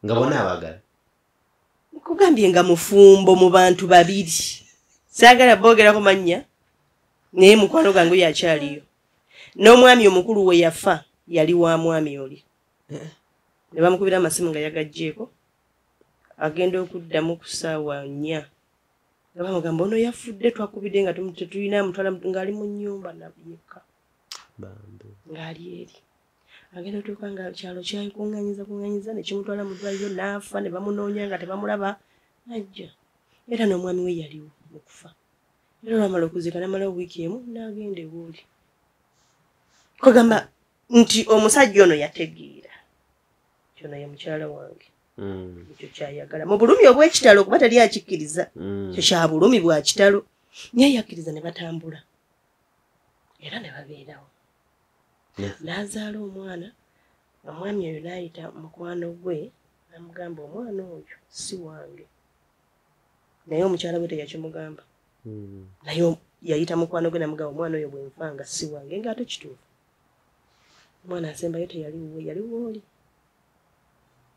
Nga bonna abaagala? Nkugambye nga mufumbo mu bantu babiri. Saagala boogerako mannya, naye mukwano gwange oyo akyaliyo. N'omwami omukulu we yafa yali wa mwami oli. Ne bamukubira amasimu nga yagaggyeeko, agenda okuddamu ku ssaawa 4. Nga bamugamba ono yafudde, twakubidde nga tetulina amutwala, ng'ali mu nnyumba yekka. Ng'ali eri. Agenda otuuka nga kyalo kyayikuŋŋanyiza kuŋŋanyiza ne kimutwala mu ddwaliro n'afa, ne bamunoonya nga tebamulaba, najja. Era n'omwami we yaliwo mu kufa. Era olwamala okuziika n'amala wiiki emu n'agenda ewooli. Kugamba Nti omusajja ono yategeera kyono ye mukyala wange. Ekyo kyayagala mu bulumi obw'ekitalo, kuba tali akikkiriza. Kyo kya bulumi bwa kitalo, naye yakkiriza ne batambula era ne babeerawo. N'azaala omwana. Omwami oyo n'ayita mukwano gwe n'amugamba, omwana oyo si wange, naye omukyala gwe teyakimugamba. Naye yayita mukwano gwe n'amugamba, omwana oyo bwenfanga si wange, ng'ate kituufu. Omwana asembayo teyali wuwe, yali wooli.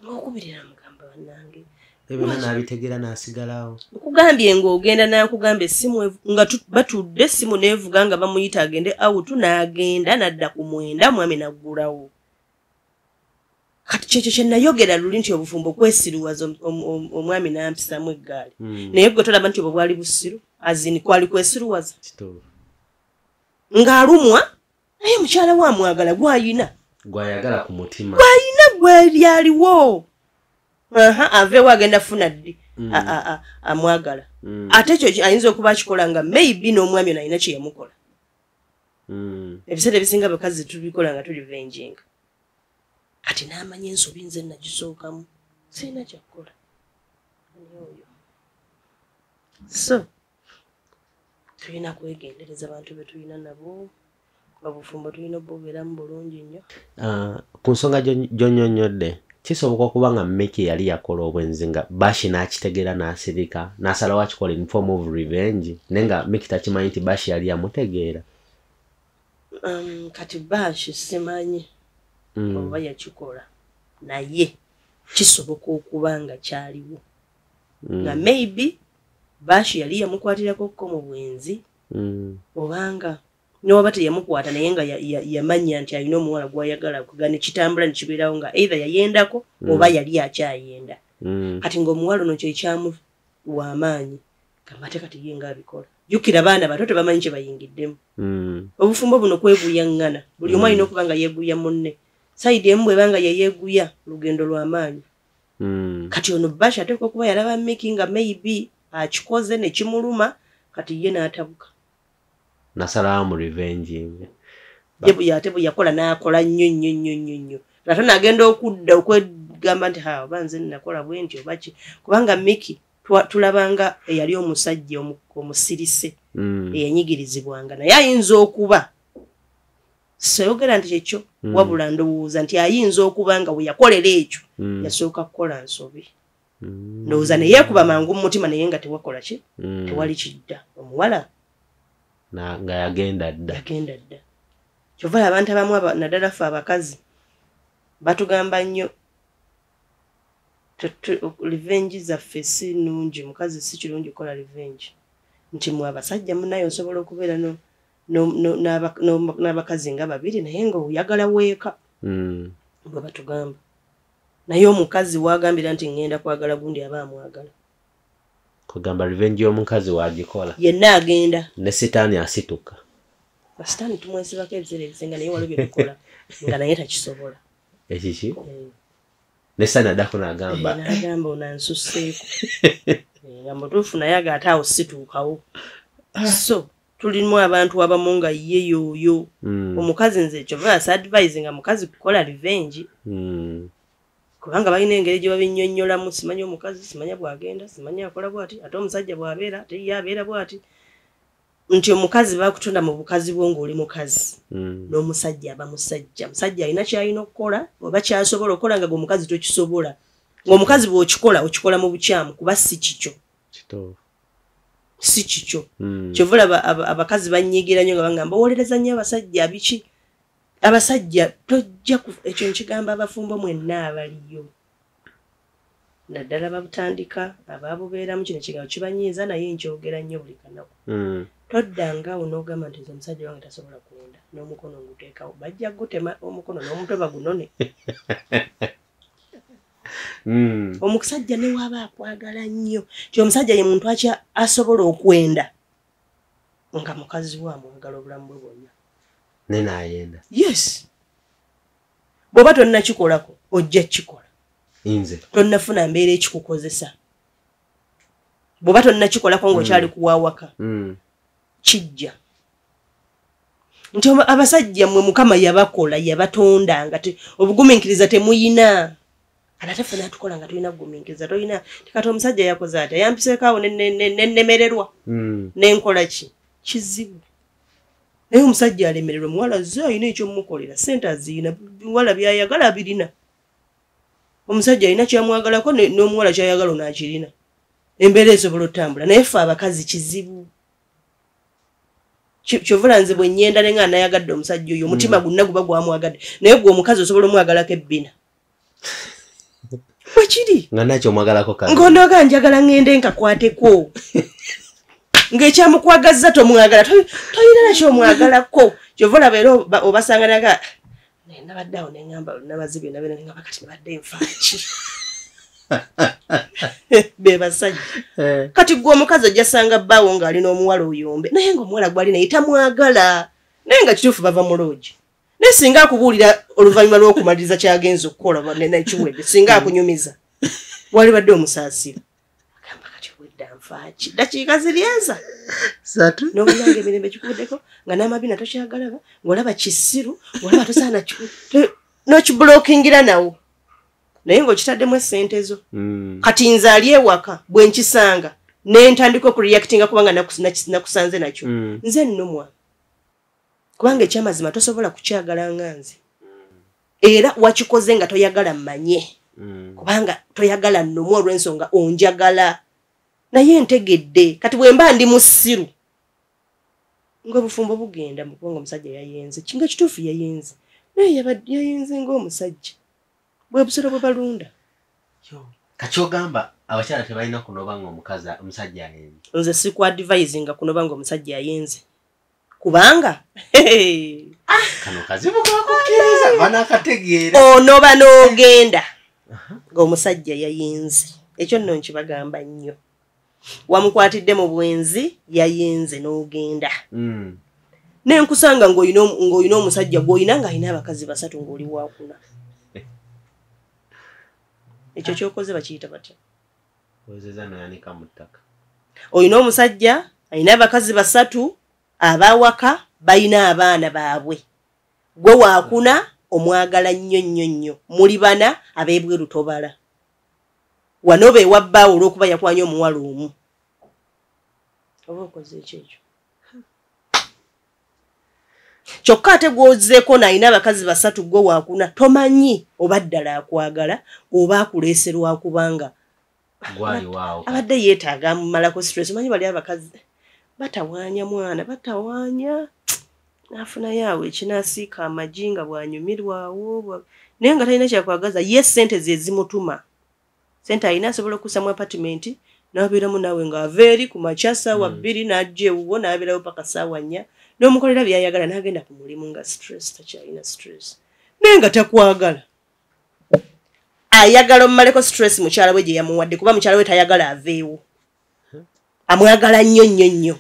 Ng'okubirira amugamba, bannange. Ebyo n'abitegeera n'asigalawo. Nkugambye ng'ogenda n'akugamba essimu nga batudde, essimu neevuga nga bamuyita agende out, n'agenda n'adda ku 9, mwami n'aggulawo. Kati kyekyo kye nayogera luli nti obufumbo kwesiruwaza, omwami n'ampisamu eggaali. Naye gwe tolaba nti obwo bwali busiru, azini kwali kwesiruwaza. Ng'alumwa naye mukyala we amwagala, gwayina gwayagala ku mutima, gwayina gwe lyaliwo. Aha, aveewo agenda funa ddi amwagala? Ate ekyo ayinza okuba akikola nga maybe n'omwami ono alina kye yamukola. Ebiseera ebisinga abakazi tubikola nga tulivenjinga. Kati n'amanya ensobi nze nagisookamu, sirina kyakukola. Ani oyo? So tulina kwegendereza bantu be tulina nabo. Obufumbo tulina obubeeramu bulungi nnyo. Ah, ku nsonga gy'onnyonnyodde, kisoboka okuba nga Meki yali yakola obwenzi nga Bashi n'akitegeera n'asirika, n'asalawo akikola in form of revenge, naye nga Meki takimanyi nti Bashi yali yamutegeera? Kati Bashi simanyi oba yakikola, naye kisoboka okuba nga kyaliwo nga maybe Bashi yali yamukwatirako ko mu bwenzi, obanga newaba teyamukwata, naye nga yamanya nti alina omuwala gwayagala, kuga nekitambula nekibeerawo nga either yayendako oba yali akyayenda. Kati ng'omuwala ono kyekyamuwa amaanyi, gamba ate kati ye nga abikola. Jjukira baana bato, tebamanyi kye bayingiddemu. Obufumbo buno kweguyaŋŋana, buli omu alina okuba nga yeeguya munne. Side emu bweba nga yeyeeguya, lugendo lw'amaanyi. Kati ono Basha ateekwa okuba yalaba Miki nga maybe akikoze ne kimuluma, kati ye n'atabuka. Nasalawo mu revenging. Ye bwe ate bwe yakola n'akola nnyo nnyo nnyo nnyo nnyo, ate n'agenda okudda okwegamba nti, ha, oba nze nakola bwe nti oba ki, kubanga Miki tulabanga eyali omusajja omusirise eyanyigirizibwanga, naye ayinza okuba, soyogera nti kyekyo, wabula ndowooza nti ayinza okuba nga bwe yakolera ekyo yasooka kukola nsobi. Ndowooza neyeekuba mangu mu mutima, naye nga tewakola ki, tewali kidda omuwala. Nga yagenda dda. Yagenda dda. Kyova abantu abamu naddala ffe abakazi batugamba nnyo, revenge zaffe si nnungi. Mukazi si kirungi kukola revenge, nti mwe abasajja munaye osobola okubeera n'abakazi nga babiri, naye nga oyagala weeka. Bwe batugamba. Naye omukazi wagambira nti ŋŋenda kwagala gundi, aba amwagala. Kugamba revenge y'omukazi wagikola yenna agenda. Ne sitaani asituka. Sitaani tumwesibako ebiseera ebisinga, naye waliwo bye tukola nga naye takisobola. Ekiki? Eh. Ne sitaani addako n'agamba, Eh, n'agamba ono ansusseeko. Eh, nga mutuufu, naye aga ate awo situukawo. So tulimu abantu abamu nga ye yooyo. Omukazi nze kyova advise nga mukazi kukola revenge, kubanga balina engeri gye babinnyonnyolamu. Simanya omukazi, simanya bw'agenda, simanya akola bw'ati, ate omusajja bw'abeera ate ye abeera bw'ati, nti omukazi bakutonda mu bukazi bwo ng'oli mukazi, n'omusajja aba musajja. Musajja alina ky'alina okukola oba ky'asobola okukola nga gwe omukazi tokisobola, ng'omukazi bw'okikola okikola mu bukyamu, kuba si kikyo. Kituufu. Si kikyo. Kyova olaba abakazi banyigira nnyo nga bagamba, owolereza nnyo abasajja biki. Abasajja tojja ekyo nkigamba abafumbo mwenna abaliyo, naddala babutandika, ababubeeramu, kino ekigambo kibanyiiza, naye nkyogera nnyo buli kanaku. Toddangaawo n'ogamba nti nze omusajja wange tasobola kwenda, n'omukono nguteekawo. Bajja gutema omukono n'omutwe bagunone. Omusajja ne waaba akwagala nnyo, ti omusajja ye muntu akya asobola okwenda nga mukazi we amwagala obulamu bwe bwonna. Ne naayenda. Yes, bw'oba tonnakikolako ojja kukikola. Nze Tonnafuna mbeera ekikukozesa. Bw'oba tonnakikolako ng'okyali kuwawaka, kijja. Nti abasajja mmwe Mukama yabakola, yabatonda nga obugumiikiriza temuyina. Ate ffe n'atukola nga tulina kugumiikiriza, tolina. Kati omusajja yakoze atya? Yampiseeko awo nennemererwa. Nenkola ki? Kizibu. Naye omusajja alemererwa, muwala ze alina ekyomukolera, ssente aziyina, muwala byayagala abirina. Omusajja alina kyamwagalako n'omuwala kyayagala onaakirina. Embeera esobola otambula. Naye ffe abakazi kizibu. Kyovula nze bwe nnyenda ne nga nayagadde omusajja oyo, omutima gwonna guba gwamwagadde. Naye gwe omukazi osobola omwagalako ebbina. Bwekiri. Nga nakyo omwagalako kabi. Ng'onooga njagala ŋŋende nkakwateko. Ng'ekyamukwagazza tomwagala, toyina nakyo omwagalako. Kyova olaba era obasanga naga, nabadde awo ne ŋŋamba nabazibye nabeera ne ŋŋamba kati nabadde nfaaki. Be basajja. Kati gwe omukazi ojja sanga bbaawo ng'alina omuwala oyombe, naye ng'omuwala gw'ali naye tamwagala. Naye nga kituufu bava mu loogi. Naye singa akubuulira oluvannyuma lw'okumaliriza ky'agenza okukola nekiwedde, singa akunyumiza, walibadde omusaasira. Agamba kati obwedda nfaaki. Ddakiika ziri eza. 3. N'obulanga emirembe gikubuddeko, nga n'amabina tokyagalaba, ng'olaba kisiru, ng'olaba tosaana n'okibulookingira nawo. Naye ng'okitaddemu essente zo. Kati nze ali ewaka bwe nkisanga ne ntandika okureactinga kubanga nakusanze nakyo. Nze nnumwa. Kubanga ekyamazima tosobola kukyagala nga nze. Era wakikoze nga toyagala mmanye. Kubanga toyagala nnumwa olw'ensonga onjagala. Naye ntegedde. Kati bwe mba ndi musiru, ng'obufumbo bugenda mu kubanga omusajja yayenze. Kinga kituufu yayenze. Naye yayenze ng'omusajja. Bwe busolo bwe balunda. Kati ogamba abakyala tebalina kunoba ng'omukazi omusajja ayenze. Nze sikuadvisinga kunoba ng'omusajja ayenze. Kubanga kano kazibu kakukkiriza, banakategeera. Onoba n'ogenda ng'omusajja yayenze. Ekyo nno nkibagamba nnyo. Wamukwatidde mu bwenzi, yayenze n'ogenda. Ne nkusanga ng'olina omusajja gw'olina ng'alina abakazi 3 ng'oli waakuna. Ekyo ky'okoze bakiyita batya? Ozeza n'oyanika mu ttaka. Olina omusajja alina abakazi 3 abawaka balina abaana baabwe. Gwe waakuna omwagala nnyo nnyo nnyo. Muli bana ab'ebweru tobala. Wano be wabbaawo olw'okuba yakwanya omuwala omu. Oba okoze ki ekyo? Kyokka ate gw'ozzeeko n'alina abakazi 3 gwe waakuna tomanyi oba ddala akwagala oba akuleese lwakubanga abadde yeetaaga amumalako stress. Omanyi bali abakazi batawaanya mwana, batawaanya. N'afunayo awo ekinaasiika amagi nga bw'anyumirwawo, naye nga talina kyakwagaza. Ye ssente ze zimutuma. Ssente alina asobola okussa mu apartment n'abeeramu naawe ng'ava eri ku makya ssaawa 2 n'ajja ewuwo n'abeerawo paka ssaawa 4 n'omukolera by'ayagala n'agenda ku mulimu nga stress, takyalina stress. Naye nga takwagala. Ayagala omumaleko stress mukyala we gye yamuwadde, kuba mukyala we tayagala aveewo. Amwagala nnyo nnyo nnyo.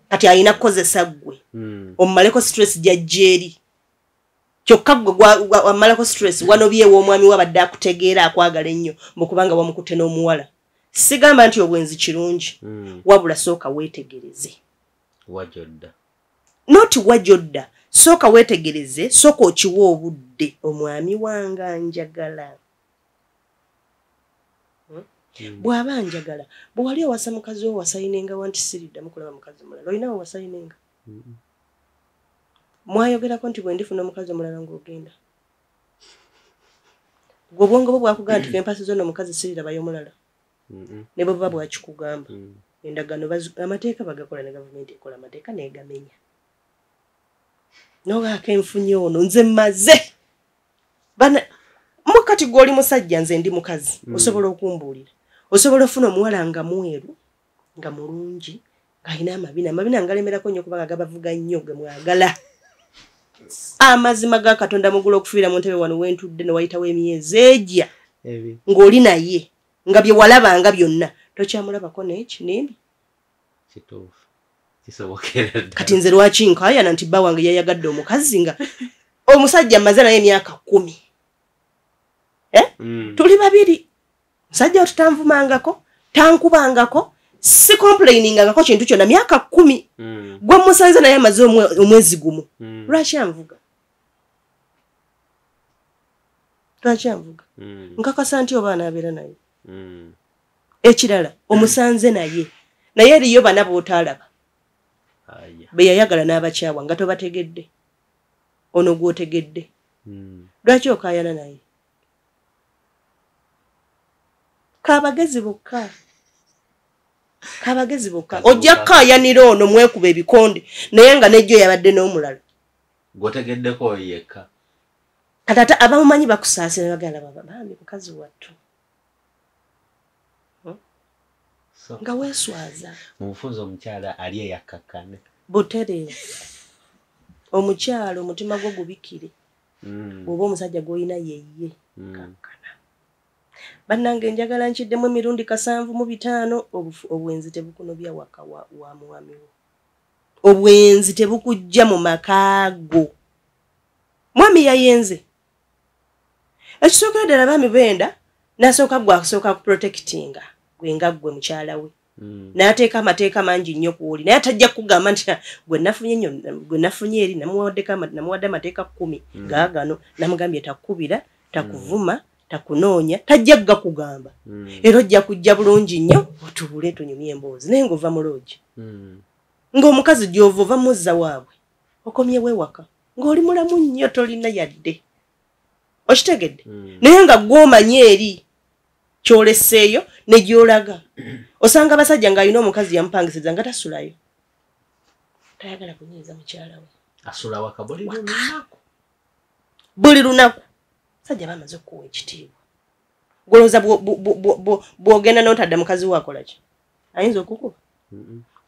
Kati alina kukozesa ggwe. Omumaleko stress gy'ajja eri. Kyokka ggwe wamalako stress wanobyewo omwami we abadde akutegeera akwagala ennyo mbu kubanga wamukutte n'omuwala. Sigamba nti obwenzi kirungi, wabula sooka weetegereze. Wajodda. Not wajodda. Sooka weetegereze, sooka okiwe obudde. Omwami wange anjagala. Bw'aba anjagala, bwe wali owasa mukazi wo wasayininga wa nti siriddamu kulaba mukazi mulala. Olinawo wasayininga? Mwayogerako nti bwe ndifuna omukazi omulala ng'ogenda. Gwe obwongo bwo bwakugamba nti kempasi zo n'omukazi sirirabayo mulala. Ne bwe buba bwakikugamba. Endagaano amateeka bagakola ne gavumenti ekola amateeka n'egamenya. N'ogaako enfunye ono nze mmaze. Bana mukati gw'oli musajja nze ndi mukazi. Osobola okumbuulira. Osobola ofuna omuwala nga mweru, nga mulungi, ng'alina amabina. Amabina ngalemerako nnyo kubanga gabavuga nnyo ge mwagala. Amazima ga Katonda mugula okufiira mu ntebe wano wentudde ne wayitawo emyezi egya ng'oli naye nga bye walabanga byonna tokyamulabako n'eki n'ebi. Kituufu. Kisobokera ddala. Kati nze lwaki nkaayana nti bba wange yayagadde omukazi nga omusajja mmaze naye emyaka 10. Tuli babiri. Musajja oyo tutanvumangako, tankubangako, si complainingangako kintu kyonna myaka 10. Gwe musanze naye amaze omwezi gumu. Lwaki anvuga? Lwaki anvuga? Nkakasa nti oba anaabeera naye. Ekirala omusanze naye, naye eriyo bana b'otaalaba be yayagala n'abakyawa nga tobategedde, ono gw'otegedde. Lwaki okaayana naye? Kabagezi bokka, kabagezi bokka. Ojja kukaayanira ono mwekuba ebikonde, naye nga nejjo yabadde n'omulala gw'otegeddeko yekka. Kati ate abamumanyi bakusaasira ne bagamba, bambi mukazi wattu, nga weeswaza. Mu bufunze omukyala ali eyakkakkane butereevu. Omukyala omutima gwo gubikire, bw'oba omusajja gw'olina yeye, kakkana. Bannange njagala nkiddemu emirundi 75, obwenzi tebukunobya waka wa mwami wo. Obwenzi tebukujja mu maka go. Mwami yayenze. Ekisookera ddala baami benda, n'asooka gwe asooka kuprotectinga gwe nga ggwe mukyala we. N'ateeka amateeka mangi nnyo kw'oli, naye atajja kukugamba nti gwe nafunye nnyo, gwe nafunye eri, namuwadde amateeka 10 gaagano, namugambye takukubira, takuvuma, takunoonya, tajja gakugamba. Era ojja kujja bulungi nnyo otuule tunyumye emboozi, naye ng'ova mu loogi. Ng'omukazi gy'ova ova muzza waabwe, okomyewo ewaka ng'oli mulamu nnyo, tolina yadde. Okitegedde? Naye nga gw'omanyi eri kyoleseeyo ne gy'olaga. Osanga abasajja ng'alina omukazi yamupangisiza nga tasulayo, tayagala kunyiiza mukyala we. Asula waka buli lunaku. Buli lunaku. Sajja bamaze okukuwa ekitiibwa. Golowooza bw'ogenda n'otadda mukazi we akola ki? Ayinza okukuba?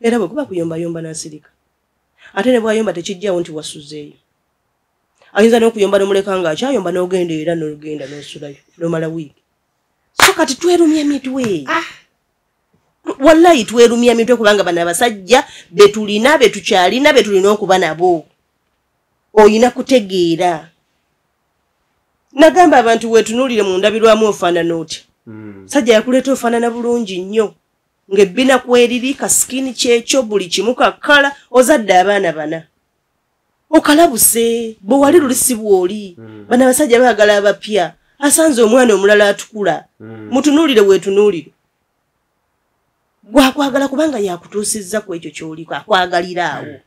Era bwe kuba kuyombayomba n'asirika. Ate ne bw'ayomba tekijjawo nti wasuzeeyo. Ayinza n'okuyomba n'omuleka ng'akyayomba n'ogenda era n'ogenda n'osulayo n'omala wiiki. So kati twerumya mitwe. Wallahi twerumya mitwe, kubanga bano abasajja betulina, betukyalina, betulina okuba nabo. Oyina kutegeera. Nagamba abantu weetunuulire mu ndabirwamu ofaanana otya. Sajja yakuleeta ofaanana bulungi nnyo, ng'ebbina kweriri, kasikini kyekyo, buli kimu kakkala, ozadde abaana bana. Okalabuse, bwe wali luli si bw'oli. Bano abasajja baagala abapya, asanze omwana omulala atukula. Mutunuulire weetunuulire. Gwakwagala kubanga yakutuusizza ku ekyo ky'oliko, akwagalira awo.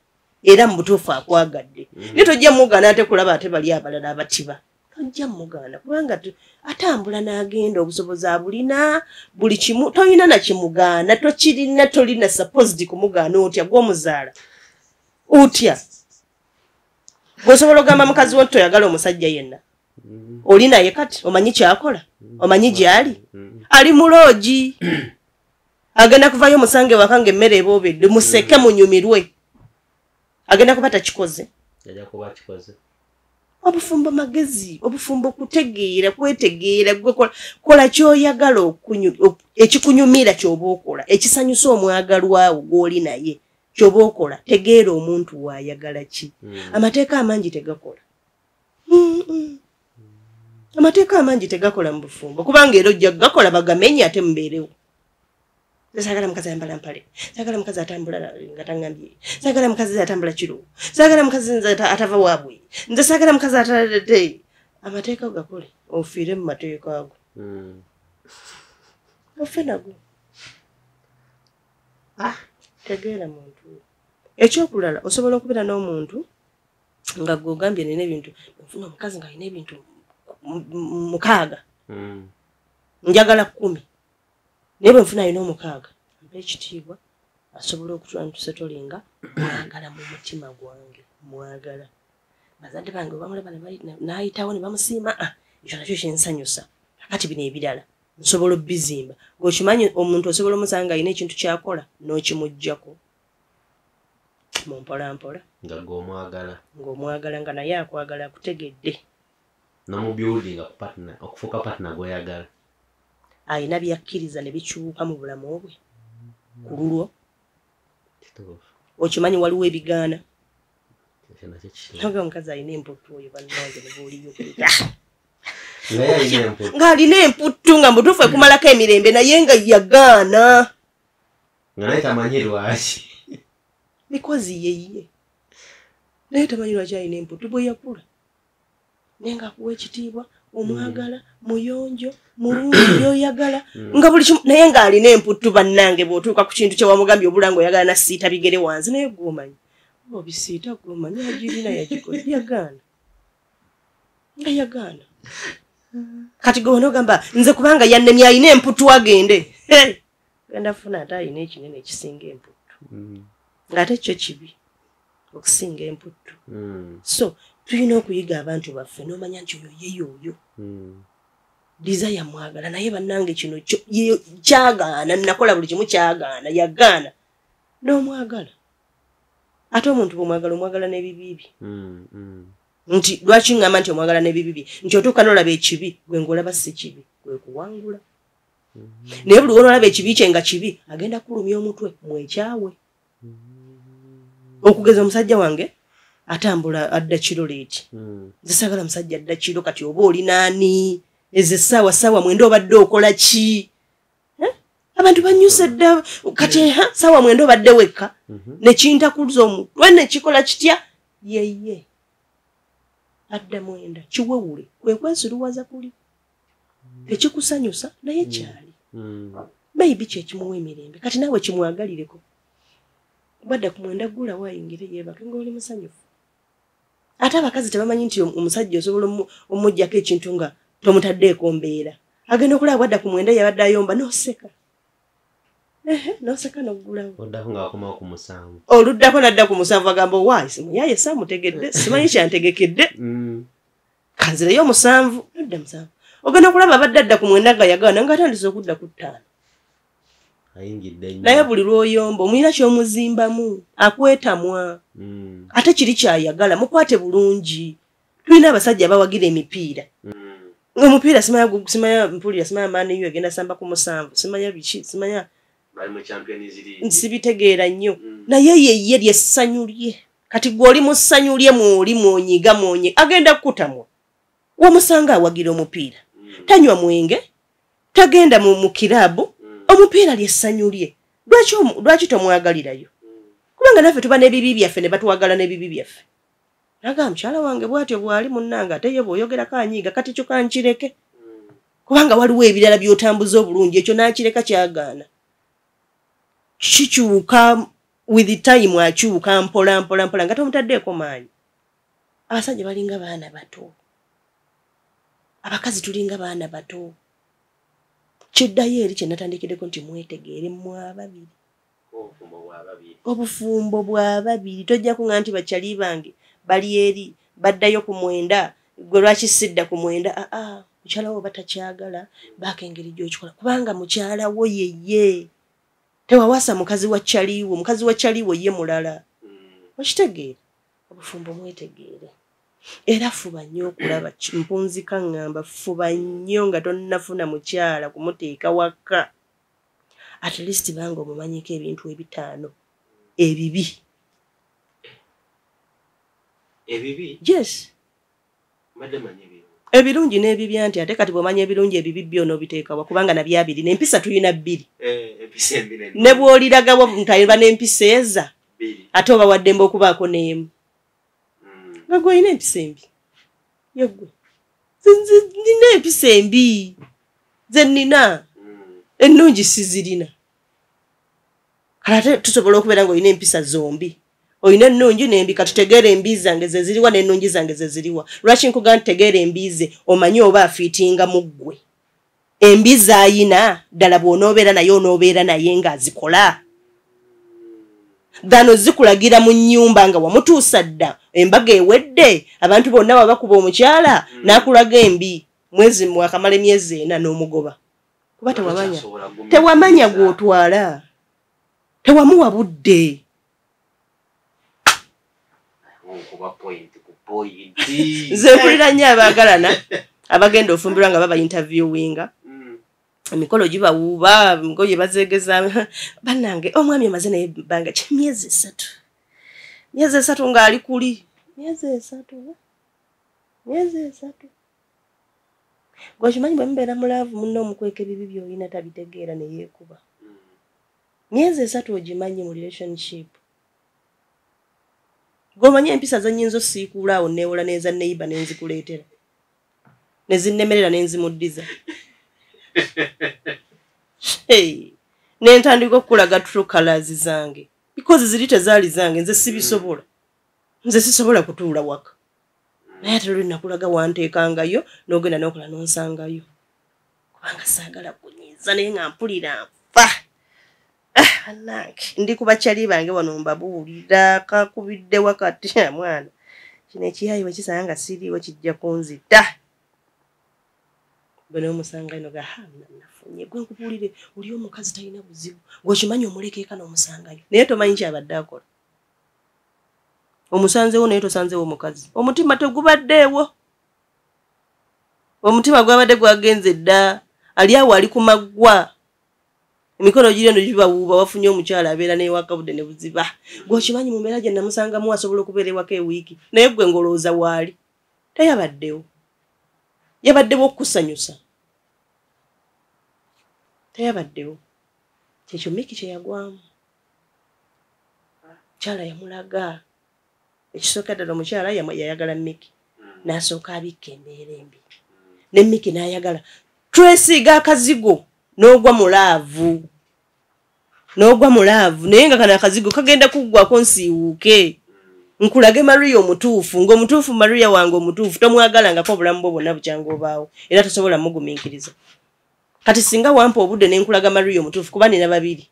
Era mu butuufu akwagadde. Naye tojja mugaana ate kulaba ate bali abalala abatiba. Tojja mugaana kubanga atambula n'agenda, obusobozi abulina, buli kimu tolina na kimugaana, tokirina, tolina supposed kumugaana. Otya gw'omuzaala? Otya? Gw'osobola ogamba mukazi wo nti toyagala omusajja yenna? Oli naye kati omanyi ky'akola? Omanyi gy'ali? Ali mu loogi. Agenda kuvayo musange waka ng'emmere eboobedde, museke munyumirwe. Agenda kuba takikoze. Ajja kuba akikoze. Obufumbo magezi, obufumbo kutegeera, kwetegeera, gwe kola ky'oyagala, ekikunyumira ky'oba okola, ekisanyusa omwagalwa wo gw'oli naye ky'oba okola. Tegeera omuntu waayagala ki. Amateeka amangi tegakola. Amateeka amangi tegakola mu bufumbo, kubanga era ojja gakola bagamenye ate mubeerewo. Saagala mukazi ayambala mpale, saagala mukazi atambula nga taŋŋambye, saagala mukazi atambula kiro, saagala mukazi nze atava waabwe, nze saagala mukazi atadde. Amateeka gakole, ofiire mu mateeka ago. Ofe nago. Tegeera muntu. Ekyokulala, osobola okubeera n'omuntu nga gw'ogambye nina ebintu, nfuna omukazi ng'alina ebintu 6, njagala 10. Naye bwe nfuna alina 6, mpa ekitiibwa, asobola okutula ntusetolinga, mwagala mu mutima gwange, mwagala. Bazadde bange bwe bamulaba n'ayitawo ne bamusiima, ekyo nakyo kinsanyusa. Kati bino ebirala nsobola obbizimba. Ng'okimanyi omuntu osobola omusanga ng'alina ekintu ky'akola n'okimuggyako mu mpola mpola. Nga gw'omwagala. Ng'omwagala nga naye akwagala, akutegedde. N'omubuildinga ku partner, okufuuka partner gw'oyagala. Alina byakkiriza ne bikyuka mu bulamu bwe ku lulwo. Okimanyi waliwo ebigaana. Nga omukazi alina emputtu oyo bannange ne bw'oliyo ng'alina emputtu nga mutuufu ekumalako emirembe, naye nga yagaana. Nga naye tamanyi lwaki. Because yeye. Naye tamanyi lwaki alina emputtu bwe yakula. Naye ng'akuwa ekitiibwa, omwagala, muyonjo, mulungi by'oyagala. Nga buli kimu naye ng'alina emputtu bannange bw'otuuka ku kintu kye wamugambye obula ng'oyagala nasiita bigere wansi naye gw'omanyi. Obisiita gw'omanyi agirina yagikola yagaana. Nga yagaana. Kati gwe onogamba nze kubanga yannemye alina emputtu agende. Genda funa ate alina ekinene ekisinga emputtu. Ng'ate kyo kibi okusinga emputtu. So tulina okuyiga abantu baffe n'omanya nti oyo ye y'oyo. Desire mwagala naye bannange kino kyagaana nakola buli kimu kyagaana yagaana n'omwagala. Ate omuntu bw'omwagala omwagala n'ebibi bye. Nti lwaki ngamba nti omwagala n'ebibi bye nti otuuka n'olaba ekibi gwe ng'olaba si kibi gwe kuwangula. Naye buli lw'olaba ekibi kye nga kibi agenda kulumya omutwe mwekyawe. Okugeza omusajja wange atambula adda kiro leeti. Nze saagala musajja adda kiro kati oba oli naani ezo essaawa ssaawa 9 obadde okola ki? Abantu banyuse dda kati ssaawa 9 obadde wekka ne kintakuza omutwe ne kikola kitya yeye. Adda 9 kiwewule kwe kwesiruwaza kuli. Tekikusanyusa naye kyali. Maybe kye kimuwa emirembe kati naawe kimwagalireko. Badda ku 9 gula wayingire yeebake ng'oli musanyufu. Ate abakazi tebamanyi nti omusajja osobola omuggyako ekintu nga tomutaddeeko mbeera. Agenda okulaba bwadda ku 9 yabadde ayomba n'oseka. N'oseka n'oggulawo. Oddako ng'akomawo ku 7. Oluddako n'adda ku 7 agamba owaayi simuyaye saamutegedde simanyi kyantegekedde. Kanzireyo 7 n'odda 7. Ogenda okulaba abadde adda ku 9 nga yagaana ng'atandise okudda ku 5. Naye buli lw'oyomba omulina ky'omuzimbamu akwetamwa. Ate kiri kyayagala mukwate bulungi. Tulina abasajja abawagira emipiira. Omupiira simanya mpulira simanya Man U egenda samba ku 7 simanya biki simanya bali mu Champions League. Sibitegeera nnyo. Naye ye ly'essanyu lye. Kati gwe oli mu ssanyu lye mw'oli mw'onyiga mw'onye agenda kukutamwa. Wamusanga awagira omupiira. Tanywa mwenge, tagenda mu kiraabu. Omupiira ly'essanyu lye. Lwaki tomwagalirayo? Kubanga naffe tuba n'ebibi byaffe ne batwagala n'ebibi byaffe. Nagamba mukyala wange bw'atyo bw'ali munnange ate ye bw'oyogerako anyiiga kati kyo kankireke. Kubanga waliwo ebirala by'otambuza obulungi ekyo n'akireka kyagaana. Kikyuka with the time akyuka mpola mpola mpola nga tomutaddeeko maanyi. Abasajja balinga baana bato. Abakazi tulinga baana bato. Kiddayo eri kye natandikiddeko nti mwetegeere mmwe ababiri. Obufumbo bwa babiri. Tojja kuŋŋamba nti bakyali bange bali eri baddayo ku 9 gwe lwaki sidda ku 9? Aa mukyala wo batakyagala baako engeri gy'okikola kubanga mukyala wo yeye. Tewawasa mukazi wa kyaliwo, mukazi wa kyaliwo ye mulala. Okitegeera? Obufumbo mwetegeere. Era fuba nnyo okulaba mpunzika ŋŋamba fuba nnyo nga tonnafuna mukyala kumuteeka waka. At least banga omumanyiko ebintu 5 ebibi. Ebibi? Yes. Ebirungi n'ebibi anti ate kati bw'omanya ebirungi ebibi by'onoobiteekawa kubanga nabyo abiri n'empisa tulina 2. Ne bw'oliragawo nti n'empisa eza ate oba waddembe okubaako n'emu. Nga gwe olina empisa embi. Ye ggwe. Nina empisa embi. Nze nnina. Ennungi sizirina. Kale ate tusobola okubeera ng'olina empisa zombi. Olina ennungi n'embi kati tegeera embi zange ze ziriwa n'ennungi zange ze ziriwa. Lwaki nkugamba nti tegeera embi ze omanye oba afiitinga mu ggwe. Embi z'ayina ddala bw'onoobeera naye onoobeera naye ng'azikola. Gano zikulagira mu nnyumba nga wamutuusa dda embaga ewedde abantu bonna babakuba omukyala n'akulaga embi mwezi mwakamala emyezi 4 n'omugoba. Kuba tewamanya. Tewamanya gw'otwala. Tewamuwa budde. Nze mpulira nnyo abaagalana abagenda ofumbirwa nga baba interviewinga. Emikolo gibawuuba, emikolo gye bazeegeza. Bannange omwami amaze naye ebbanga ki myezi 3. Myezi 3 ng'ali kuli. Myezi 3. Myezi 3. Gwe okimanyi bwe mubeera mu laavu munno omukweka ebibi by'olina tabitegeera ne yeekuba. Myezi 3 ogimanyi mu relationship. Gomanye empisa zennyinza osiikuula awo neewola n'eza neighbor nenzikuleetera nezinnemerera nenzimuddiza. Hey, nentandika okukulaga true colors zange because ziri tezaali zange. Nze sibisobola, nze sisobola kutuula waka, naye ate luli nakulaga wanteekangayo n'ogenda n'okola n'onsangayo, kubanga saagala kunyiiza naye nga mpulira nfa. Bannange, ndi ku bakyali bange wano mbabuulira kakubidde wakati. Mwana, kino ekiyayi bwe kisanga nga siriiwo kijja kunzita. Gwe n'omusanga ino ga ha nafunye gwe nkubuulire, oli omukazi talina buzibu, gweokimanyi omuleka eka n'omusangayo, naye tomanyi kyabadde akola. Omusanzewo naye tosanzewo omukazi, omutima tegubaddeewo, omutima gwabadde gwagenze dda, ali awo ali ku maggwa, emikono giri eno gibawuuba. Wafunye omukyala abeera newaka budde ne buziba, gweokimanyi mu mbeera gye namusangamu asobola okubeera ewaka ewiiki, naye gwe ng'olowooza waali teyabaddewo, yabaddewo okukusanyusa, teyabaddewo. Kyekyo Miki kye yagwamu. Mukyala yamulaga ekisooka ddala, omukyala yayagala Miki, n'asooka abikka embeera embi, ne Miki n'ayagala twesiiga akazigo n'ogwa mu love, n'ogwa mu love, naye nga kano akazigo kagenda kuggwako nsiiwuuke nkulage Maria omutuufu, ng'omutuufu Maria wange omutuufu tomwagalangako obulamu bwo bwonna bukyanga obaawo, era tosobola mugumiikiriza. Kati singa wampa obudde ne nkulaga Maria omutuufu, kuba nina babiri,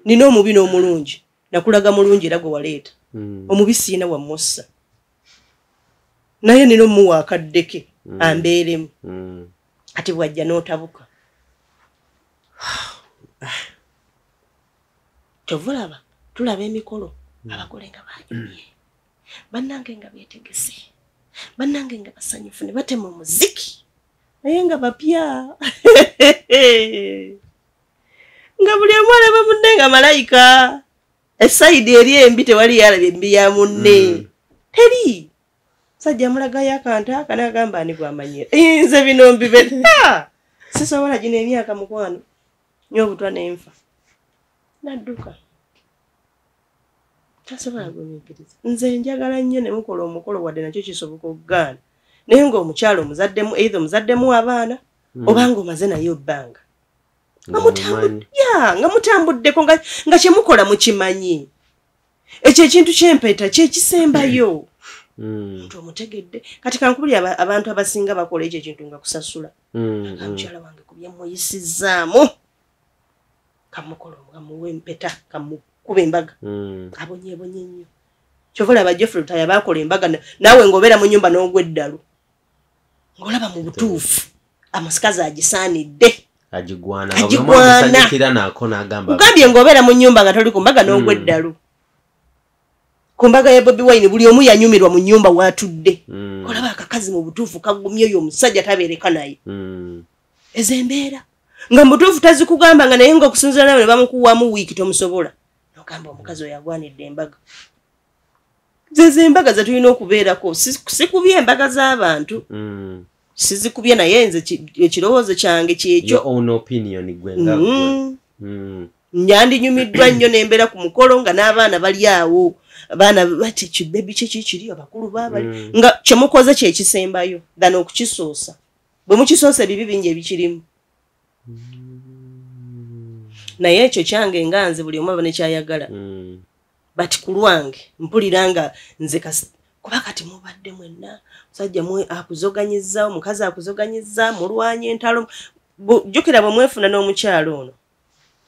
nina omubi n'omulungi, nakulaga mulungi era gwe waleeta. Omubi siina wamussa, naye nina omuwa akaddeke ambeeremu. Kati bwajja n'otabuka, kyova olaba tulaba emikolo, abagole nga banyumye, bannange nga beetegese, bannange nga basanyufu, ne batema omuziki, naye nga bapya, nga buli omu alaba munne nga malayika. E side eri embi tewali yalabye embi ya munne. Teri sajja mulagayo akantu aka n'agamba ani gwamanyira, nze bino mbibe sisobola gino emyaka mukwano nyo obutwa nenfa nadduka, tasobola gumiikiriza. Nze njagala nnyo ne mukola omukolo, wadde nakyo kisoboka okugaana, naye ng'omukyalo omuzaddemu, either omuzaddemu abaana oba nga omaze naye ebbanga nga mutambuddeko, nga kyemukola mukimanyi. Ekyo ekintu kyempeta kyekisembayo. Omuntu omutegedde. Kati kankubuli, abantu abasinga bakola ekyo ekintu nga kusasula. Mukyala wange kubyemuyisizaamu, kamukola kamuwa empeta, kamukuba embaga, abonyebonye nnyo. Kyova olaba Jeffrey Lutaaya bakola embaga, naawe ng'obeera mu nyumba n'ogwa eddalu, ng'olaba mu butuufu amusikazi agisaanidde. Agigwana. Agigwana. Nako nagamba ugambye ng'obeera mu nyumba nga toli ku mbaga n'ogwa eddalu. Ku mbaga ya Bobi Wine buli omu yanyumirwa mu nyumba waatudde. Olaba akakazi mu butuufu kagumye oyo omusajja tabeereka naye. Ezo embeera nga mu butuufu tazikugamba nga, naye nga okusinziira nawe ne bamukuwamu wiiki tomusobola, nogamba omukazi oyo agwanidde embaga. Zezo embaga zetulina okubeerako. Sikubye embaga z'abantu, sizikubye, naye nze ekirowoozo kyange kyekyo. Your own opinion, gwe nga gwe. Nyandinyumiddwa nnyo nembeera ku mukolo nga n'abaana bali awo, abaana bati kibebi kiki kiri, abakulu baabali nga kyemukoze kyekisembayo than okukisoosa. Bwe mukisoosa ebibi bingi ebikirimu, naye ekyo kyange nga nze, buli omu aba nekyayagala. But ku lwange mpulira nga nze kuba kati mubadde mwenna, musajja mwe akuzoganyizza, omukazi akuzoganyizza, mulwanya entalo. Jjukira bwe mwefuna n'omukyalo ono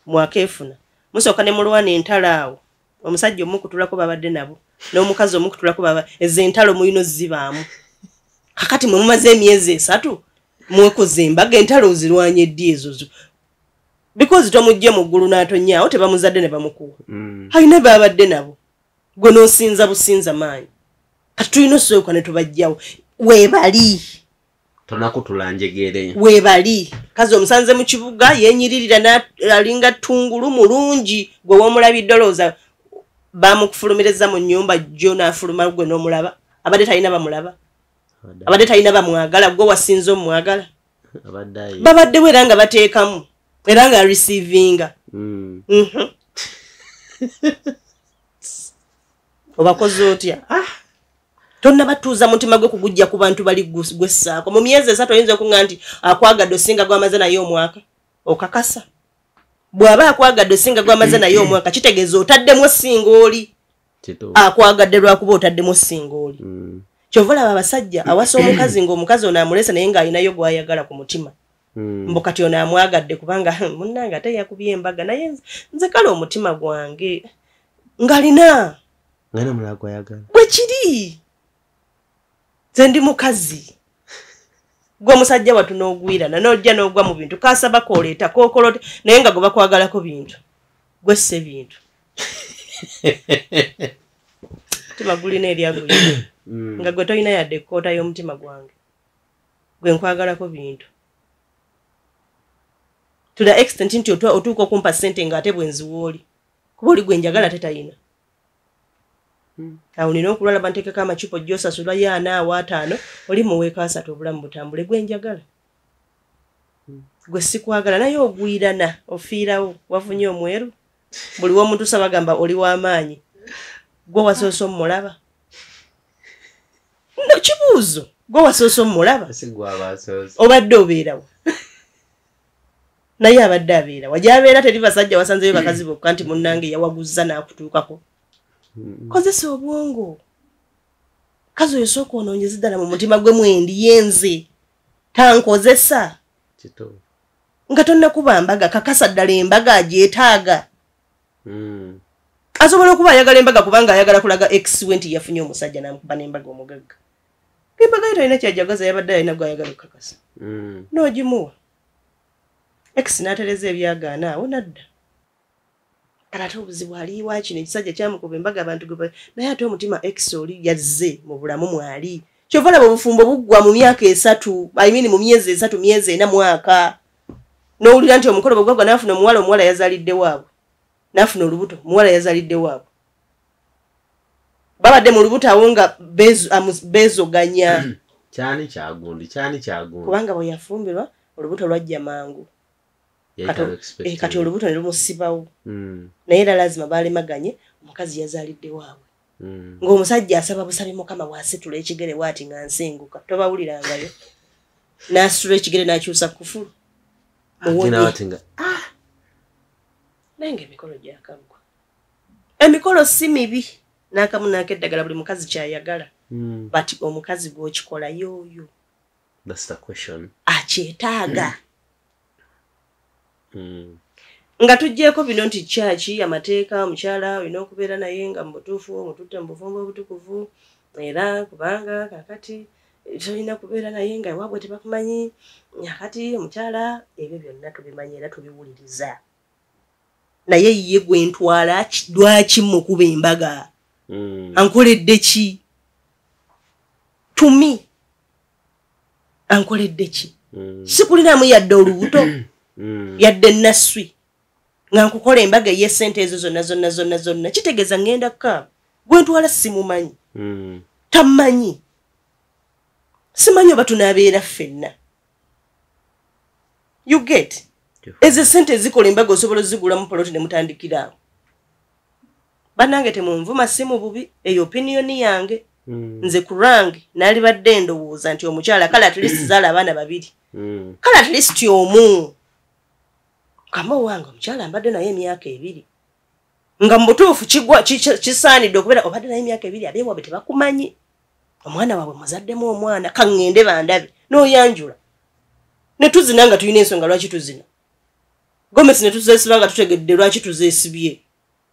mwakeefuna, musooka ne mulwana entalo awo, omusajja omukutulako babadde nabo n'omukazi omukutulako baba, ezo entalo mulina ozibaamu. Kakati mwe mumaze emyezi 3 mwekoze embaga, entalo ozirwanya eddi ezo because tomugje mu ggulu n'atonyaawo, tebamuzadde ne bamukuwa. Alina babadde nabo, gwe n'osinza businza maanyi. Kati tulina osooka ne tubajjawo weebali. Tonakutula njegere. Weebali kazi omusanze mu kibuga yenyiririra alinga ttungulu mulungi, gwe w'omulabidde olowooza bamukufulumiriza mu nnyumba jjo n'afuluma, gwe n'omulaba abadde talina bamulaba, abadde talina bamwagala, gwe wasinze omwagala. Abadde ayi. Babaddewo era nga bateekamu era nga receivinga. Obakoze otya? Tonnabatuuza mutima gwe kugujja ku bantu bali gwessaako. Mu myezi 3 oyinza okuŋŋa nti akwagadde osinga gw'amaze naye omwaka. Okakasa. Bw'aba akwagadde osinga gw'amaze naye omwaka, kitegeeza otaddemu osinga oli. Akwagadde lwakuba otaddemu osinga oli. Kyova olaba abasajja awasa omukazi ng'omukazi ono amulese naye ng'alinayo gw'ayagala ku mutima. Mbu kati ono amwagadde kubanga munnange ate yakubye embaga, naye nze kale omutima gwange ng'alina. Bwe kiri. Nze ndi mukazi. Gwe musajja wattu n'ogwirana n'ojja n'ogwa mu bintu, kasaba k'oleeta k'okola naye nga gwe bakwagalako bintu. Gwe sse bintu. Mutima gulina eryagwira. Nga gwe tolina yadde ekkoota y'omutima gwange. Gwe nkwagalako bintu. To the extent nti otuuka okumpa ssente ng'ate bwe nziwa oli. Kuba oli gwe njagala tetayina. Awo nina okulwala banteekeko amacupa ojja osasula ye 4 awo 5 oli muweeko 3 obulamu butambule. Gwe njagala. Gwe sikwagala naye ogwirana ofiirawo wafunye omweru. Buli w'omuntu saba gamba oli w'amaanyi. Gwe wasoose omulaba. No kibuuzo. Gwe wasoose omulaba. Obadde obeerawo. Naye abadde abeera. Wajja teri basajja wasanzeyo bakazi bokka nti munnange yawaguzza n'akutuukako. Kozesa obwongo. Kazi oyo sooka onoonyeze ddala mu mutima gwe mwendi yenze. Tankozesa. Nga tonnakuba mbaga, kakasa ddala embaga agyetaaga. Asobola okuba ayagala embaga kubanga ayagala kulaga ex we nti yafunye omusajja n'amukuba n'embaga omugagga. Embaga ye talina kyajagaza, yabadde alina gw'ayagala okukakasa. N'ogimuwa. Ex n'atereza ebyagaana awo n'adda. Kale ate obuzibu aliwa kino ekisajja kyamukuba embaga abantu gwe naye ate omutima ex oli yazze mu bulamu mwali. Kyova olaba obufumbo buggwa mu myaka 3, I mean mu myezi 3, myezi 4, mwaka. N'owulira nti omukolo bwe gwagwa n'afuna omuwala, omuwala yazaalidde waabwe. N'afuna olubuto, omuwala yazaalidde waabwe. Babadde mu lubuto awo nga beezoganya. Kyani kyagundi, kyani kyagundi. Kubanga bwe yafumbirwa olubuto lwajja mangu. Kati olubuto ne lumusibawo. Naye era lazima baalemaganye, omukazi yazaalidde waabwe. Ng'omusajja asaba busabi Mukama bw'asitula ekigere bw'ati nga nsenguka. Tobawulirangayo. N'asitula ekigere n'akyusa kufulu. Muwonye. Naye ng'emikolo gyakaggwa. Emikolo si mibi. N'akamu n'akeddagala buli mukazi ky'ayagala. But omukazi gw'okikola y'oyo. That's the question. Akyetaaga. Nga tuggyeeko bino nti kyaki amateeka omukyala olina okubeera naye nga mu butuufu omututte mu bufumbo obutukuvu era kubanga kakati tolina kubeera naye nga ewaabwe tebakumanyi kakati omukyala ebyo byonna tubimanyi era tubiwuliriza. Naye ye gwe ntwala lwaki mukuba embaga? Ankoledde ki? Tumi ankoledde ki? Sikulinamu yadde olubuto. Yadde naswi nga nkukola embaga ey'essente ezo zonna zonna zonna zonna kitegeeza ngenda kukaaba. Gwe ntwala simumanyi. Tammanyi. Simanyi oba tunaabeera ffenna. You get? Ezo essente ezikola embaga osobola ozigulamu poloti ne mutandikira awo. Bannange temunvuma si mu bubi, eyo opinion yange. Nze ku lwange naalibadde ndowooza nti omukyala kale at least zaala abaana 2. Kale at least omu. Kama owange omukyala mbadde naye emyaka 2. Nga mu butuufu kisaanidde okubeera obadde naye emyaka 2 abeewaabwe tebakumanyi. Omwana waabwe muzaddemu omwana kaŋŋende bandabe n'oyanjula. Ne tuzina nga tulina ensonga lwaki tuzina. Gomesi ne tuzeesiba nga tutegedde lwaki tuzeesibye.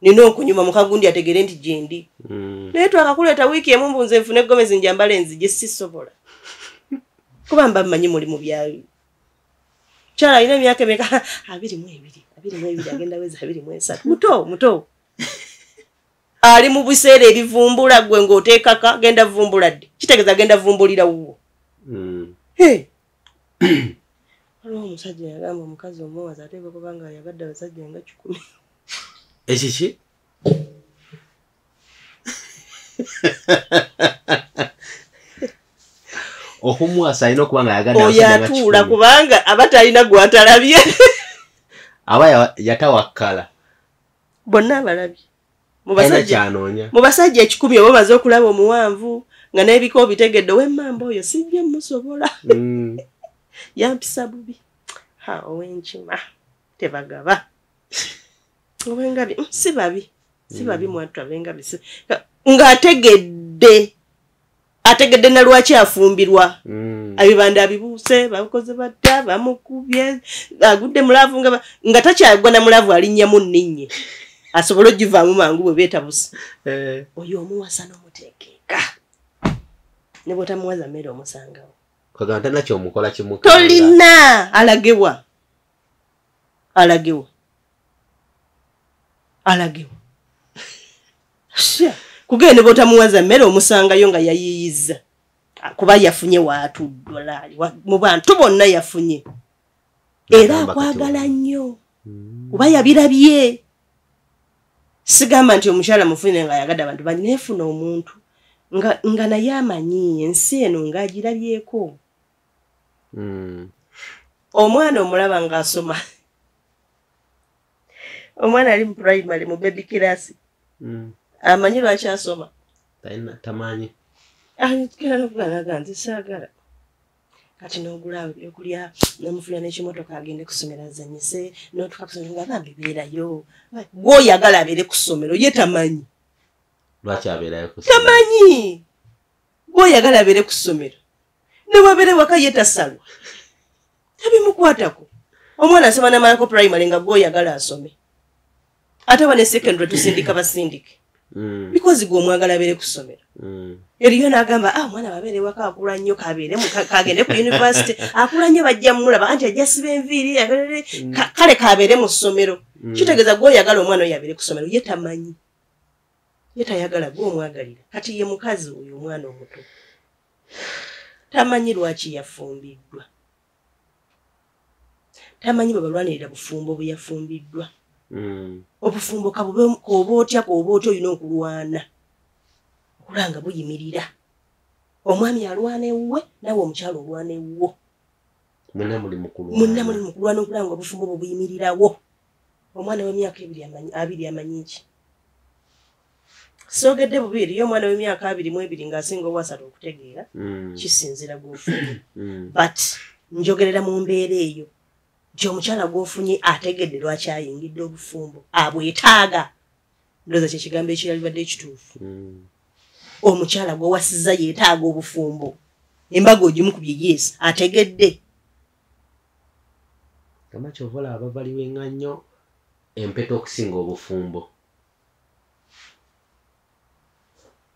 Nina okunyuma mukagundi ategere nti gyendi. Naye twakakuleeta wiiki emu mbu nze nfune gomesi njambale nzije sisobola. Kuba mba mmanyi muli mu bya. Kyala alina emyaka emeka? 22. 22 agenda weza 23. Muto, muto. Ali mu biseera ebivumbula gwe ng'oteekaka genda vumbula ddi? Kitegeeza genda vumbulira wuwo. Waliwo omusajja yagamba omukazi omuwaza ateekwa kuba nga ayagadde abasajja nga 100. Ekiki? Okumwasa alina okuba nga ayagadde abasajja nga 100. Oyo atuula kubanga aba talina gw'atalabye. Aba yatawakkala. Bonna abalabye. Mu basajja 1,000 oba omaze okulaba omuwanvu nga n'ebika obitegedde, ow'emmamba oyo sijja musobola. Yampisa bubi. Ha, ow'enkima tebagaba. Ow'engabi si babi. Si babi mwattu ab'engabi. Ng'ategedde. Ategedde na lwaki afumbirwa. Abibanda abibuuse, bakoze batya, bamukubye, agudde mu laavu nga takyagwa na mu laavu alinnyamu nninye. Asobole ogivaamu mangu bwe beetabuse. Oyo omuwasa n'omuteekeeka. Ne bw'otamuwaza mmere omusangawo. Kagamba talina ky'omukola kimukanga. Tolina, alagewa. Alagewa. Alagewa. Kugenda bw'otamuwaza mmere omusangayo nga yayiiyizza. Kuba yafunye waatuddola. Mu bantu bonna yafunye. Era akwagala nnyo. Kuba yabirabye. Sigamba nti omukyala mufune nga ayagadde abantu bangi, naye funa omuntu nga naye amanyi ensi eno ng'agirabyeko. Omwana omulaba ng'asoma. Omwana ali mu primary mu baby class. Amanyi lwaki asoma? Tamanyi. Nze saagala. Kati n'ogula ebyokulya n'omufunira n'ekimotoka agende ku ssomero azannyise, n'otuuka ku ssomero nga bambi beerayo. Gw'oyagala abeere ku ssomero ye tamanyi. Lwaki abeerayo ku ssomero? Tamanyi. Gw'oyagala abeere ku ssomero. Ne bw'abeera ewaka ye tasalwa. Tabimukwatako. Omwana asoma n'amalako primary nga gw'oyagala asome. Ate aba ne secondary tusindika basindike. Because gwe omwagala abeere ku ssomero. Eriyo n'agamba, omwana babeere waka akula nnyo, kagende ku university, akula nnyo bajja mmulaba, anti ajja siba enviiri, kale kabeere mu ssomero. Kitegeeza gw'oyagala omwana oyo abeere ku ssomero, ye tamanyi. Ye tayagala, gw'omwagalira. Kati ye mukazi oyo omwana omuto. Tamanyi lwaki yafumbiddwa. Tamanyi bwe balwanirira bufumbo bwe yafumbiddwa. Obufumbo kabube k'oba otya k'oba otya olina okulwana. Okulanga buyimirira. Omwami alwana ewuwe, naawe omukyala olwana ewuwo. Munna muli mu kulwana. Munna muli mu kulwana okulanga obufumbo bwe buyimirirawo. Omwana w'emyaka abiri amanyi ki? Soogedde bubiri, ye omwana w'emyaka 22 ng'asinga owasatu okutegeera, kisinziira gw'ofunye. But njogerera mu mbeera eyo. Nti omukyala gw'ofunye ategedde lwaki ayingidde obufumbo, abwetaaga. Ndowooza kye kigambo ekiralibadde ekituufu. Omukyala gw'owasizza yeetaaga obufumbo. Embaga ogimukubye, yes, ategedde. Kama ky'ova olaba bavaliwenga nnyo empeta okusinga obufumbo.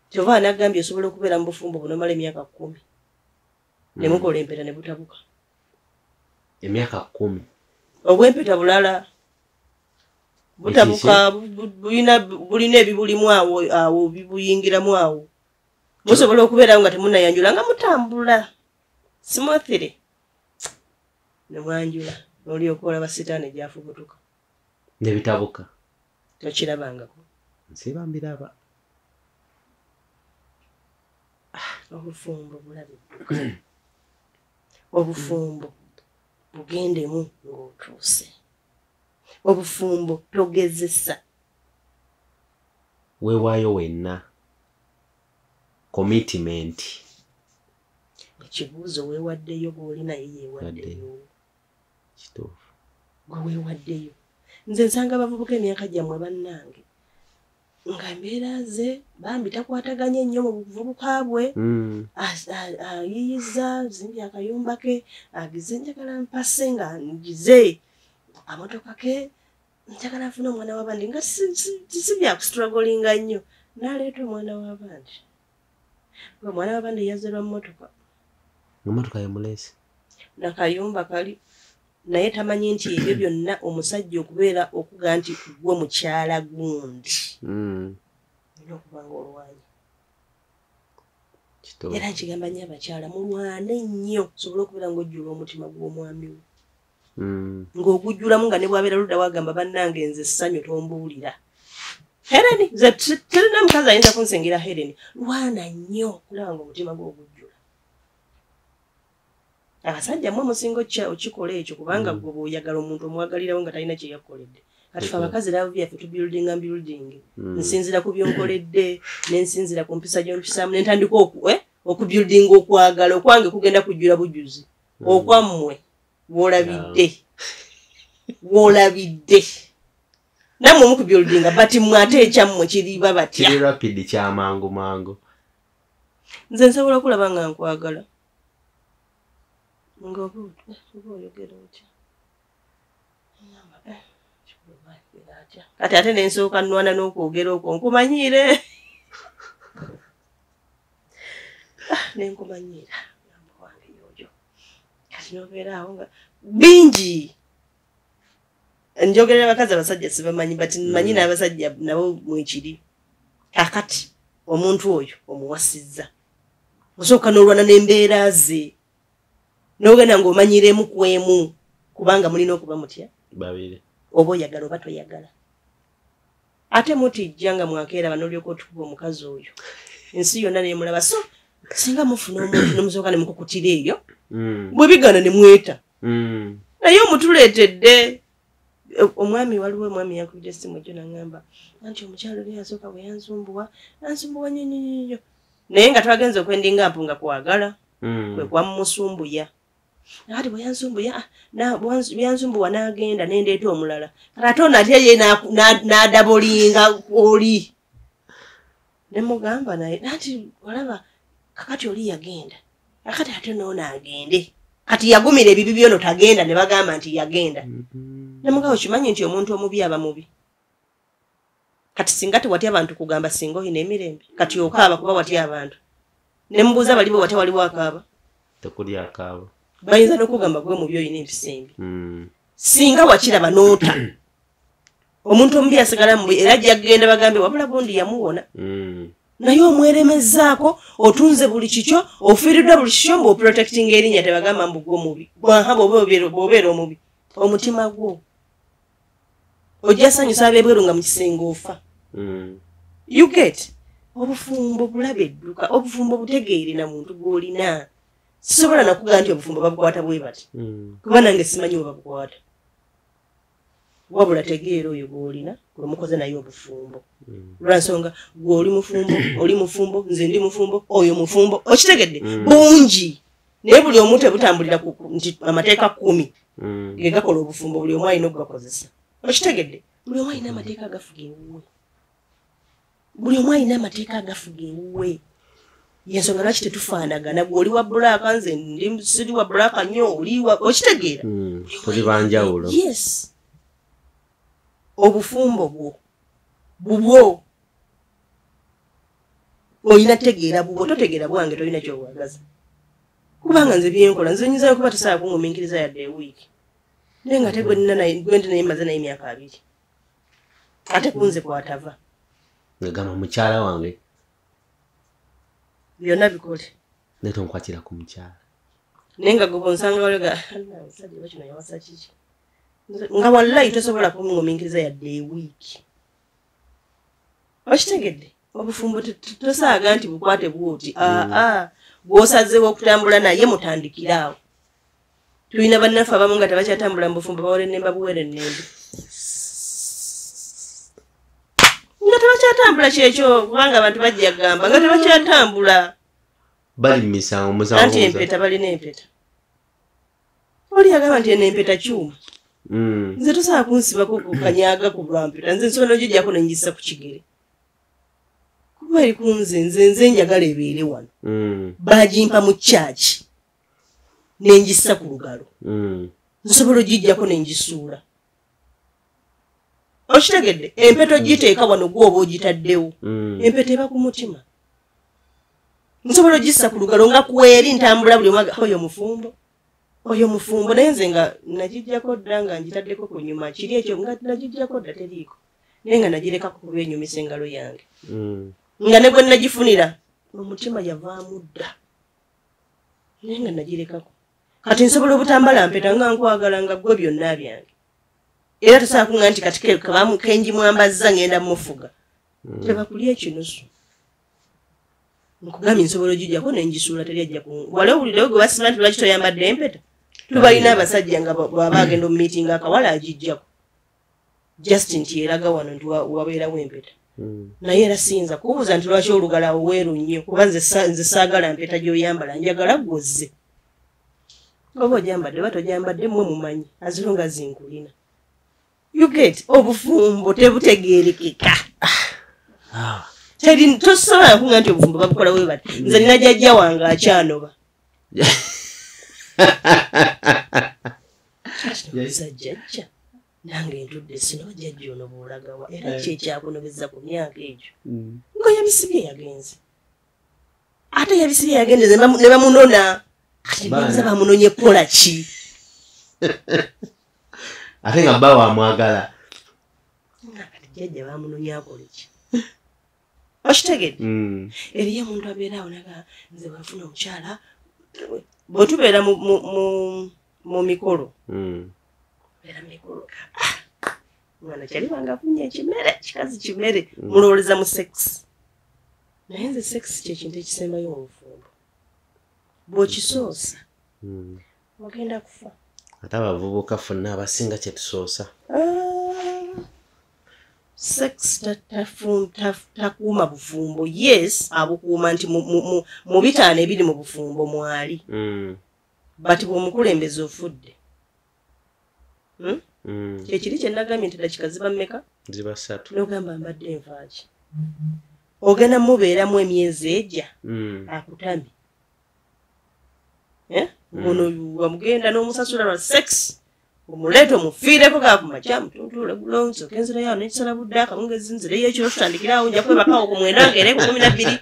Kyova anagambye osobola okubeera mu bufumbo buno omala emyaka 10. Ne mukola empeta ne butabuka. Emyaka 10. Obwempeta bulala. Butabuka, bulina ebibulimu awo, bibuyingiramu awo. Musobola okubeerawo nga temunnayanjula nga mutambula. Smoothly. Ne mwanjula. N'olyoka olaba sitaani gy'afubutuka. Ne bitabuka. Tokirabangako. Nsiba mbiraba. Obufumbo bulabe dduka. Obufumbo bugendemu ng'otuuse. Obufumbo togezesa. Weewaayo wenna. Commitment. Ekibuuzo weewaddeyo bw'oli naye yeewaddeyo. Kituufu. Gwe weewaddeyo. Nze nsanga abavubuka emyaka gyammwe bannange. Nga embeera ze bambi takwataganye nnyo mu buvubuka bwe. Ayiyiza, azimbye akayumba ke, agize njagala mpase nga ngize. Amotoka ke, njagala nfune omwana w'abandi nga si bya kustrugglinga nnyo. N'aleeta omwana w'abandi. Omwana w'abandi yazze lwa mmotoka. Emmotoka yamuleese. Nakayumba kali. Naye tamanyi nti ebyo byonna omusajja okubeera okuga nti gwe mukyala gundi. Olina okuba ng'olwanye. Era nkigamba nnyo abakyala mulwane nnyo osobole okubeera ng'ojjula omutima gw'omwami wo. Ng'ogujjulamu nga ne bw'abeera ludda wagamba bannange nze essanyu tombuulira. Helen, nze terina mukazi ayinza kunsingira Helen. Lwana nnyo okulaba ng'omutima gwo ogujjula. Abasajja mmwe musinga okikola ekyo kubanga gwe bw'oyagala omuntu omwagalirawo nga talina kye yakukoledde. Kati fe abakazi love yaffe tubuildinga building. Nsinzira ku byonkoledde, nensinzira ku mpisa gy'ompisaamu, nentandika okubuildinga okwagala okwange kugenda kujjula bujuzi. Okwammwe w'olabidde. W'olabidde. Nammwe mukubuildinga, but mmwe ate ekyammwe kiriba batya. Kiri rapid, kya mangu mangu. Nze nsobola okulaba nga nkwagala. Nga oba oyogera otya? Kati ate nensooka nnwana n'okwogera okwo nkumanyiire. Nenkumanyiira. Wange yoyo. Kati n'obeera awo nga bingi. Njogerera abakazi abasajja sibamanyi, but mmanyi n'abasajja nabo mwekiri. Kakati omuntu oyo omuwasizza. Osooka n'olwana n'embeera ze. N'ogenda ng'omanyiiremu ku emu kubanga mulina okuba mutya? Babiri. Oba oyagala oba toyagala. Ate mutijja nga mwakeeraba n'olyoka otukuba omukazi oyo. Ensi yonna n'emulaba. So singa mufuna omuntu n'omusooka ne mukukutira eyo, bwe bigaana ne mweta. Naye omutuleetedde. Omwami waliwo omwami yankubidde essimu ejjo n'aŋŋamba anti omukyala oli yasooka bwe yansumbuwa, ansumbuwa nnyo nnyo nnyo. Naye nga twagenze okwendinga mpu nga kwagala, kwe kwamusumbuya. Kati bwe yansumbuya, yansumbuwa n'agenda n'endeeta omulala. Kati ate ono ate ye n'adabolinga oli. Ne mugamba naye anti olaba kakati oli yagenda, kakati ate n'ono agende. Kati yagumira ebibi byono tagenda ne bagamba nti yagenda. Ne mugamba okimanyi nti omuntu omubi aba mubi. Kati singa tewatya abantu kugamba singa oyina emirembe. Kati okaaba kuba watya abantu. Ne mubuuza bali bo watya waliwo akaaba. Tekuli akaaba. Bayinza n'okugamba gwe mubi oyina empisa embi. Singa wakiraba n'ota. Omuntu omubi asigala mubi era ajja kugenda bagambe wabula gundi yamuwona. Naye omweremezzaako otunze buli kikyo, ofiiriddwa buli kikyo ng'oprotectinga erinnya tebagamba mbu gwe mubi. Bw'aha bw'obeera omubi. Omutima gwo ojja sanyusa ab'ebweru nga mu kisenge ofa. You get? Obufumbo bulabe edduka, obufumbo butegeere na muntu gw'olina. Sisobola nakugamba nti obufumbo babukwata bwe bati. Kuba nange simanyi we babukwata. Wabula tegeera oyo gw'olina gwe mukoze naye obufumbo. Lwa nsonga gwe oli mufumbo, oli mufumbo, nze ndi mufumbo, oyo mufumbo. Okitegedde? Bungi. Naye buli omu tebutambulira nti amateeka 10 ge gakola obufumbo buli omu alina okugakozesa. Okitegedde? Buli omu alina amateeka agafuga ewuwe. Buli omu alina amateeka agafuga ewuwe. Yensonga lwaki tetufaanagana, gwe oli wa black nze ndi siri wa black nnyo, oli wa okitegeera? Tuli banjawulo. Yes. Obufumbo bwo bubwo olina tegeera bubwo, totegeera bwange tolina ky'obwagaza. Kubanga nze byenkola nze nyinza kuba tosobola kungumiikiriza yadde ewiiki. Naye nga ate gwe ndi naye mmaze naye emyaka 2. Ate kunze kwatava. Ngagamba mukyala wange. Byonna bikole. Naye tonkwatira ku mukyala. Naye nga gwe bw'onsanga waliwo omusajja oba kino yawasa kiki? Nga wallahi tosobola kungumiikiriza yadde ewiiki. Okitegedde? Obufumbo tosaaga nti bukwate bw'oti. Gw'osazeewo okutambula naye mutandikire awo. Tulina bannaffe abamu nga tebakyatambula mu bufumbo bawerennemba buwerennembe. Nga tebakyatambula kyekyo kubanga abantu bajja kugamba nga tebakyatambula. Bali mu misango, musango. Anti empeta balina empeta. Oli yagamba nti eno empeta kyuma. Nze tosobola kunsibako ku kanyaga ku lwa mpeta. Nze nsobola n'ogiggyako ne ngissa ku kigere. Kuba eri ku nze, nze njagala ebeere wano. Baagimpa mu church ne ngissa ku lugalo. Nsobola ogiggyako ne ngisuula. Okitegedde? Empeta ogiteeka wano gwe oba ogitaddewo. Empeta eba ku mutima. Nsobola ogissa ku lugalo nga kweri ntambula buli omu oyo mufumbo. Oyo mufumbo naye nze nga nagiggyako dda nga ngitaddeko ku nyuma kiri ekyo nga nagiggyako dda teriiko. Naye nga nagirekako kuba enyumisa engalo yange. Nga ne gwe nagifunira omutima yavaamu dda. Naye nga nagirekako. Kati nsobola obutambala mpeta nga nkwagala nga gwe byonna byange. Era tosobola kuŋŋamba nti kati kengi mwambazza ngenda mufuga. Tebakulya ekinusu. Nkugambye nsobola ogiggyako ne ngisuula teri ajja ku. Wali owuliddewo gwe basiba nti lwaki toyambadde empeta? Tubalina abasajja nga bw'aba agenda mu miitingi akawala agiggyako. Just nti eraga wano nti wabeerawo empeta. Naye era siyinza kubuuza nti lwaki olugala weeru nnyo, kuba nze saagala mpeta gy'oyambala, njagala gwozze. Oba ogyambadde oba togyambadde, mmwe mumanyi, as long as nkulina. You get obufumbo tebutegeerekeka. Teri tosobola kuŋŋamba nti obufumbo babukola bwe bati. Nze nina jjajja wange akyanoba. Jjajja nange ntudde sino jjajja ono bw'olagawa, era ki ekyakunobeza ku myaka egyo? Nga yabisibye yagenze. Ate yabisibye yagenze ne bamunona. Kati mbuuza bamunonye kukola ki? Ate nga bba wamwagala. Kati jjajja bamunonye akole ki? Okitegedde? Eriyo omuntu abeera awo naga nze bwe nfuna omukyala, bwe tubeera mu mikolo. Beera mu mikolo. Mwana kyali wange afunye ekimere, kikazi kimere, mulowooleza mu sex. Naye nze sex kye kintu ekisembayo mu bufumbo. Bw'okisoosa, ogenda kufa. Ate abavubuka ffenna abasinga kye tusoosa. Sex takuuma bufumbo. Yes, abukuuma nti mu bitaano ebiri mu bufumbo mwali. But bw'omukulembeze ofudde. Kyekiri kye nagambye nti dakika ziba mmeka? Ziba 3. N'ogamba mbadde nfaaki. Ogenda mubeeramu emyezi ejja, akutame. Ono wamugenda n'omusasula lwa sex, omuleeta omufiireko kakumakya mutuntuule gulo, nsooke nzirayo awo n'ekisala budde, akawungeezi nzireyo ekiro tutandikirawo, nja kwebakawo ku 9 ngere ku 12.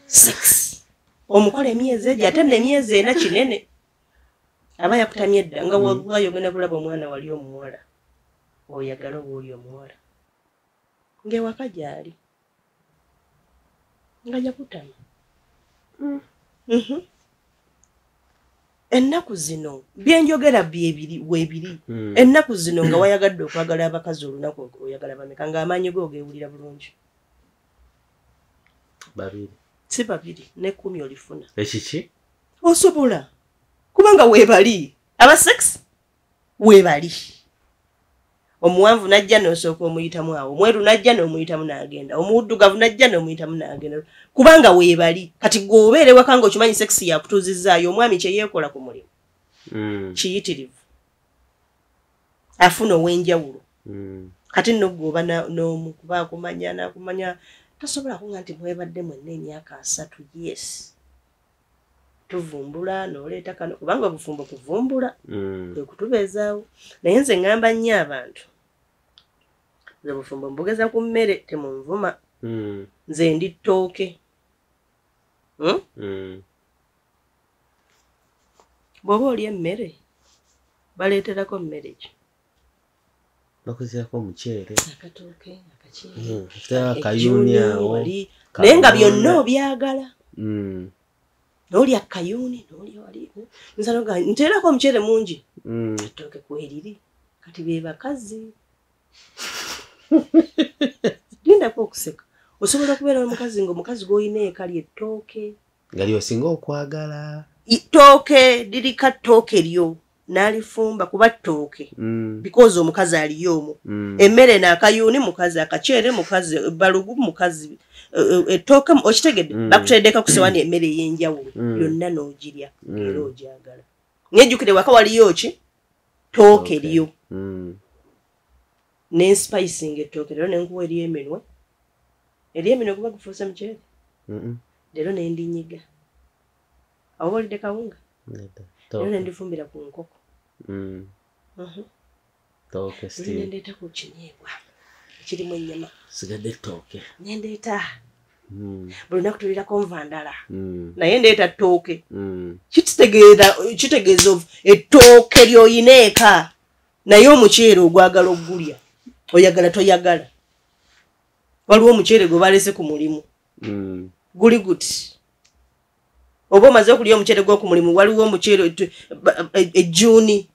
Sex. Omukola emyezi egyo, ate nno emyezi 4 kinene. Aba yakutamye dda, nga wallahi ogenda kulaba omwana wali omuwala. Oyagala oba oli omuwala. Ng'ewaka gy'ali. Nga yakutama. Ennaku zino byenjogera byebiri weebiri. Ennaku zino nga wayagadde okwagala abakazi olunaku oyagala bameka, ng'amaanyi go ogeewulira bulungi. 2. Si 2, ne 10 olifuna. Ekiki? Osobola. Kubanga weebali. Aba sex weebali. Omuwanvu n'ajja n'osooka omuyitamu awo, omweru n'ajja n'omuyitamu n'agenda, omuddugavu n'ajja n'omuyitamu n'agenda, kubanga weebali. Kati gw'obeera ewaka ng'okimanyi sex yakutuuzizzaayo, omwami kye yeekola ku mulimu kiyitirivu, afuna ow'enjawulo. Kati nno gw'oba n'omu kuba akumanya n'akumanya, tasobola kuŋŋamba nti mwebadde mwenna emyaka 3. Yes, tuvumbula n'oleeta kano, kubanga obufumbo kuvumbula kwe kutubeezaawo. Naye nze ŋŋamba nnyo abantu, nze obufumbo mbugeza ku mmere, temunvuma. Nze ndi ttooke. Bw'oba olya emmere, baleeterako mmere ki? Bakuzeeko omuceere. Akatooke, akaceere, akayuuni awo. Naye nga byonna obyagala. N'olya kayuuni, n'olya wali. Nteerako omuceere mungi. Ettooke kweriri. Kati be bakazi. Lindako okuseka. Osobola okubeera n'omukazi ng'omukazi gw'olina eka lye ttooke. Nga ly'osinga okwagala. Ttooke, lirika ttooke lyo. N'alifumba kuba ttooke. Because omukazi aliyo omwo. Emmere n'akayuuni mukazi, akaceere mukazi, balugu mukazi, ettooke okitegedde? Bakuteereddeko ku ssowaani emmere ey'enjawulo. Yonna n'ogirya era ogyagala. Ng'ejjukire waka waliyo ki? Ttooke lyo. Ne spicing ettooke leero ne nkuwa ery'eminwe. Ery'eminwe guba gufuuse muceere? Leero ne ndinyiga. Awo olidde kawunga? Leero ne ndifumbira ku nkoko. Ttooke still. Ne ndeeta ku kinyeebwa ekirimu ennyama. Sigadde ttooke. Ne ndeeta. Buli lunaku tulirako nva ndala. Naye ndeeta ttooke. Kitegeeza ettooke ly'oyina eka. Naye omuceere ogwagala oggulya. Oyagala toyagala. Waliwo omuceere gwe baleese ku mulimu. Guli guti. Oba omaze okulya omuceere gw'oku mulimu, waliwo omuceere ejjuuni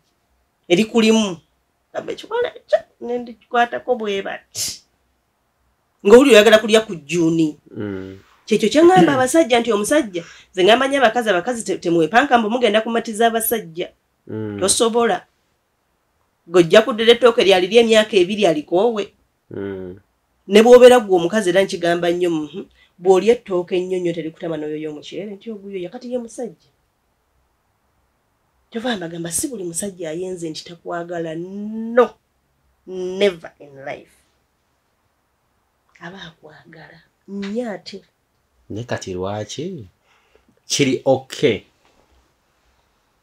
erikulimu. Ne ndikwatako bwe bati. Ng'owulira oyagala kulya ku jjuuni. Kyekyo kye ŋŋamba abasajja nti omusajja, nze ŋŋamba nnyo abakazi, abakazi temwepanka mbu mugenda kumatiza abasajja. Tosobola. Gojja kuddira ettooke lyali ly'emyaka 2 alikoowe. Ne bw'obeera ggwe omukazi era nkigamba nnyo bw'olya ettooke ennyo nnyo terikutama n'oyoya omuceere nti oguyoya kati ye musajja. Kyova mbagamba si buli musajja ayenze nti takwagala, no, never in life. Aba akwagala nnyo ate. Naye kati lwaki kiri okay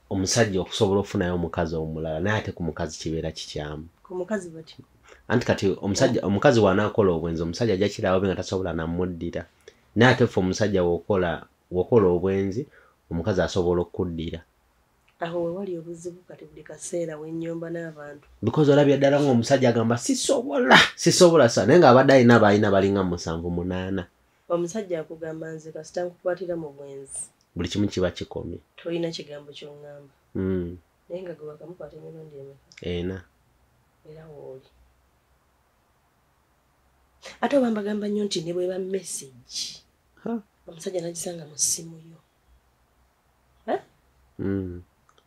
omusajja okusobola okufunayo omukazi omulala naye ate ku mukazi kibeera kikyamu? Ku mukazi bati? Anti kati omusajja omukazi w'anaakola obwenzi omusajja ajja kiraba nga tasobola namuddira, naye ate ffe omusajja w'okola obwenzi omukazi asobola okuddira. Awo we wali obuzibu kati buli kaseera wennyomba n'abantu. Because olabye ddala ng'omusajja agamba sisobola sa naye ng'abadde alina baalina balinga 7 8. Omusajja akugamba nze kasita nkukwatira mu bwenzi. Buli kimu kiba kikomye. Tolina kigambo ky'oŋŋamba. Naye nga gwe wakamukwata emirundi emeka? 4. Era wooli. Ate oba mbagamba nnyo nti ne bweba message. Omusajja n'agisanga mu ssimu yo.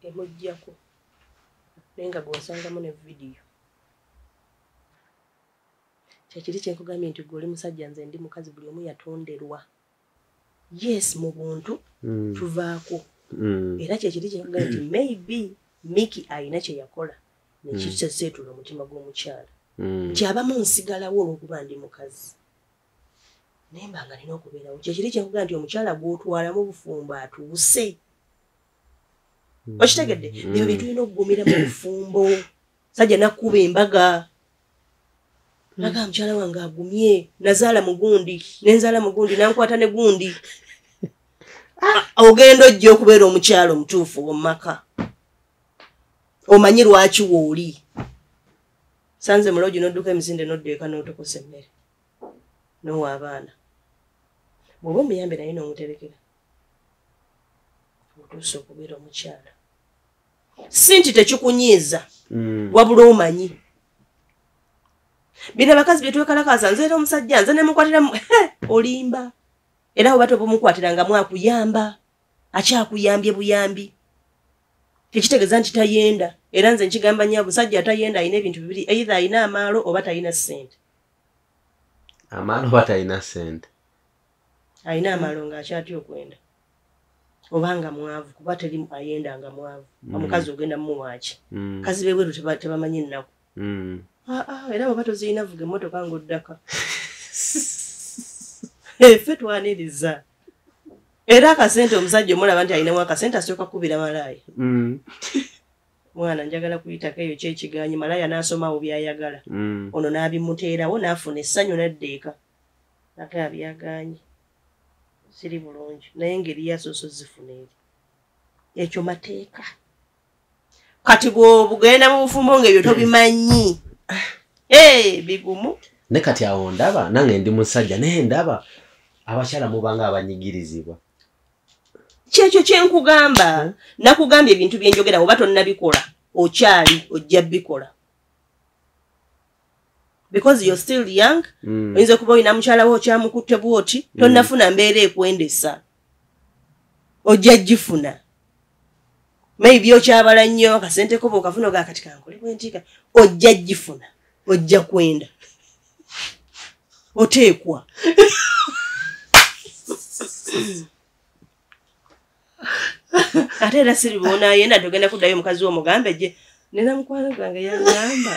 Emuggyako. Naye nga gw'osangamu ne vidiyo. Kyekiri kye nkugambye nti gwe oli musajja nze ndi mukazi buli omu yatonderwa. Yes, mu buntu tuvaako. Era kyekiri kye nkugambye nti maybe Mickey alina kye yakola nekiseseetula omutima gw'omukyala. Nti abamu nsigalawo olw'okuba ndi mukazi. Naye mba nga nina okubeerawo. Kyekiri kye nkugambye nti omukyala gw'otwalamu obufumbo atuuse. Okitegedde? Ebyo bye tulina okugumira mu bufumbo. Sajja nakkuba embaga. Naga mukyala wange agumye, nazaala mugundi, nenzaala mugundi, nankwata ne gundi. Ogenda ojja okubeera omukyala omutuufu mu maka. Omanyi lwaki wooli. Sanze mulogi n'odduka emisinde n'odda eka n'otokosa emmere. N'owa abaana. Bw'oba omuyambe naye n'omuterekera. Otuuse okubeera omukyala. Si nti tekikunyiiza, wabula omanyi. Bino abakazi bye twekalakaasa nze era omusajja nze ne mukwatira olimba. Era oba tobumukwatiranga mwakuyamba, akyakuyambye buyambi. Tekitegeeza nti tayenda. Era nze nkigamba nnyo omusajja atayenda alina ebintu bibiri, either alina amaalo oba talina ssente. Amaalo oba talina ssente. Alina amaalo ng'akyatya okwenda. Oba nga mwavu, kuba teri ayenda nga mwavu. Omukazi ogenda mumuwaaki. Kazi b'ebweru tebamanyi nnaku. Era bw'oba tozirina vuga emmotoka ng'oddaka. Ffe twaniriza. Era akasente omusajja omulaba nti alinamu akasente asooka kukubira malaaya. Mwana njagala kuyitako eyo kyekiganyi malaaya n'asomawo by'ayagala. Ono n'abimuteerawo n'afuna essanyu n'adda eka. Ate abyagaanyi. Siri bulungi naye engeri yasoose ozifuna eri. Ekyo mateeka. Kati bw'obugenda mu bufumbo ng'ebyo tobimanyi. Bigumu. Ne kati awo ndaba nange ndi musajja naye ndaba abakyala mubanga abanyigirizibwa. Kyekyo kye nkugamba. Nakugambye ebintu bye njogera oba tonnabikola okyali ojja bikola. Because you're still young, oyinza okuba olina mukyala wo okyamukutte bw'oti, tonnafuna mbeera ekwendesa. Ojja gifuna. Maybe okyabala nnyo akasente ko bw'okafuna ogaa kati kankole bwe ntiika. Ojja gifuna. Ojja kwenda. Oteekwa. Ate era siri bw'onaayenda togenda kuddayo omukazi wo omugambe gye nina mukwano gwange yaŋŋamba.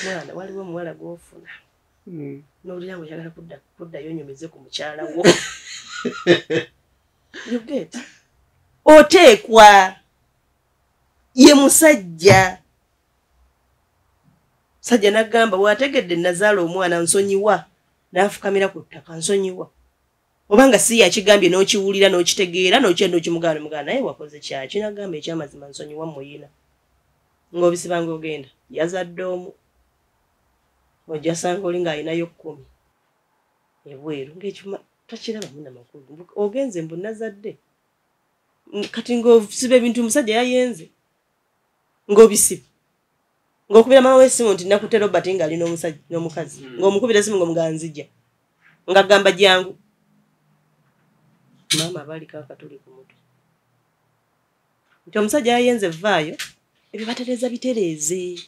Mwana waliwo omuwala gw'ofuna. N'owulira ng'oyagala kuddayo onyumize ku mukyala wo. You get? Oteekwa. Ye musajja. Sajja n'agamba bw'ategedde nazaala omwana nsonyiwa. N'afukamira ku ttaka nsonyiwa. Obanga si yakigambye n'okiwulira n'okitegeera n'okyenda okimugamba n'omugamba naye wakoze kyaki n'agamba ekyamazima nsonyiwa muyina. Ng'obisiba ng'ogenda yazadde omu. Ojja sanga oli ng'alinayo 10 ebweru ng'ekima takirabamu na makulu. Ogenze mbu nazadde. Kati ng'osiba ebintu omusajja yayenze. Ng'obisiba. Ng'okubira maama w'essimu nti nakutte Robert ng'ali n'omusajja n'omukazi. Ng'omukubira essimu ng'omugamba nzija. Ng'agamba jangu. Maama abaliko akatuli ku mutwe. Nti omusajja yayenze vaayo. Ebyo batereeza bitereeze.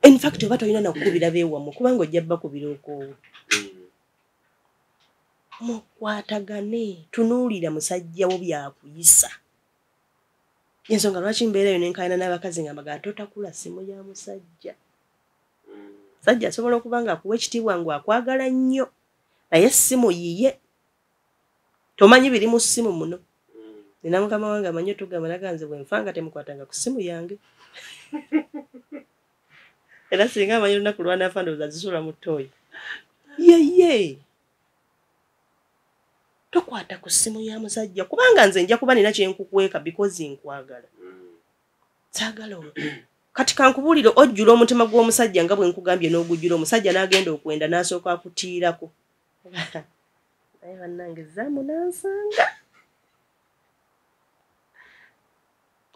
In fact, oba tolina nakukubira beewammwe, kubanga ojja bakubira okoowe. Mukwatagane, tunuulira musajja wo byakuyisa. Ensonga lwaki mbeerayo nenkayana n'abakazi nga mbaga totakula simu ya musajja. Sajja asobola okuba nga akuwa ekitiibwa ngu akwagala nnyo, naye essimu yiye, tomanyi biri mu ssimu muno. Nina mukama wange amanyi otugamba naga nze bwe nfa nga temukwatanga ku ssimu yange. Era singa amanyi olunaku lwanaafa ndowooza zisula mu ttooyi. Yeye tokwata ku ssimu ya musajja, kubanga nze nja kuba nina kyenkukweka because nkwagala. Saagala olwo. Kati kankubuulire, ojjula omutima gw'omusajja nga bwe nkugambye n'ogujjula, omusajja n'agenda okwenda n'asooka akutiirako. Naye bannange zaamu n'ansanga.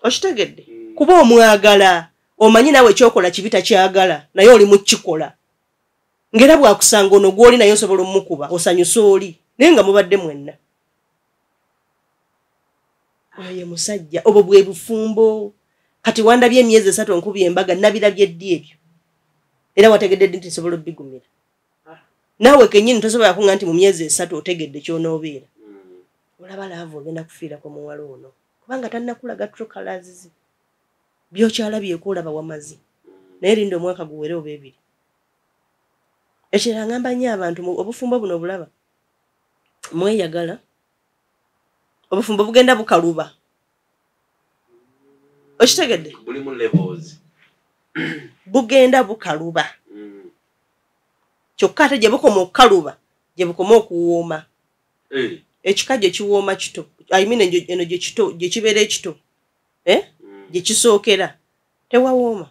Okitegedde? Kuba omwagala, omanyi naawe ekyokola kibi takyagala, naye oli mu kikola. Ng'era bw'akusanga ono gw'oli naye osobola omukuba, osanyusa oli, naye nga mubadde mwenna. Oyo ye musajja, obwo bwe bufumbo. Kati wandabye emyezi 3 nkubye embaga, nabirabye ddi ebyo? Era wategedde ddi nti nsobola obbigumira? Naawe kennyini tosobola kuŋŋa nti mu myezi 3 otegedde ky'onoobeera. Olaba laavu ogenda kufiirako muwala ono, kubanga tannakulaga true colours ze. By'okyalabyeko olaba wamaze, naye linda omwaka guwere oba 2. Ekirala ngamba nnyo abantu, obufumbo buno obulaba mweyagala, obufumbo bugenda bukaluba. Okitegedde? Bulimu levels. Bugenda bukaluba. Kyokka ate gye bukoma okukaluba, gye bukoma okuwooma. Ekika gye kiwooma kito, I mean eno gye kito, gye kibeera ekito, gye kisookera, tewawooma.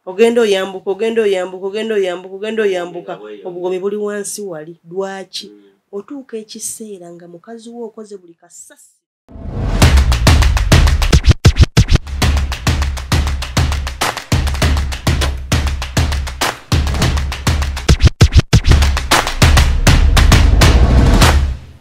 Ogenda oyambuka, ogenda oyambuka, ogenda oyambuka, ogenda oyambuka, obugomi buli wansi wali. Lwaki? Otuuka ekiseera nga mukazi wo okoze buli kasasiro.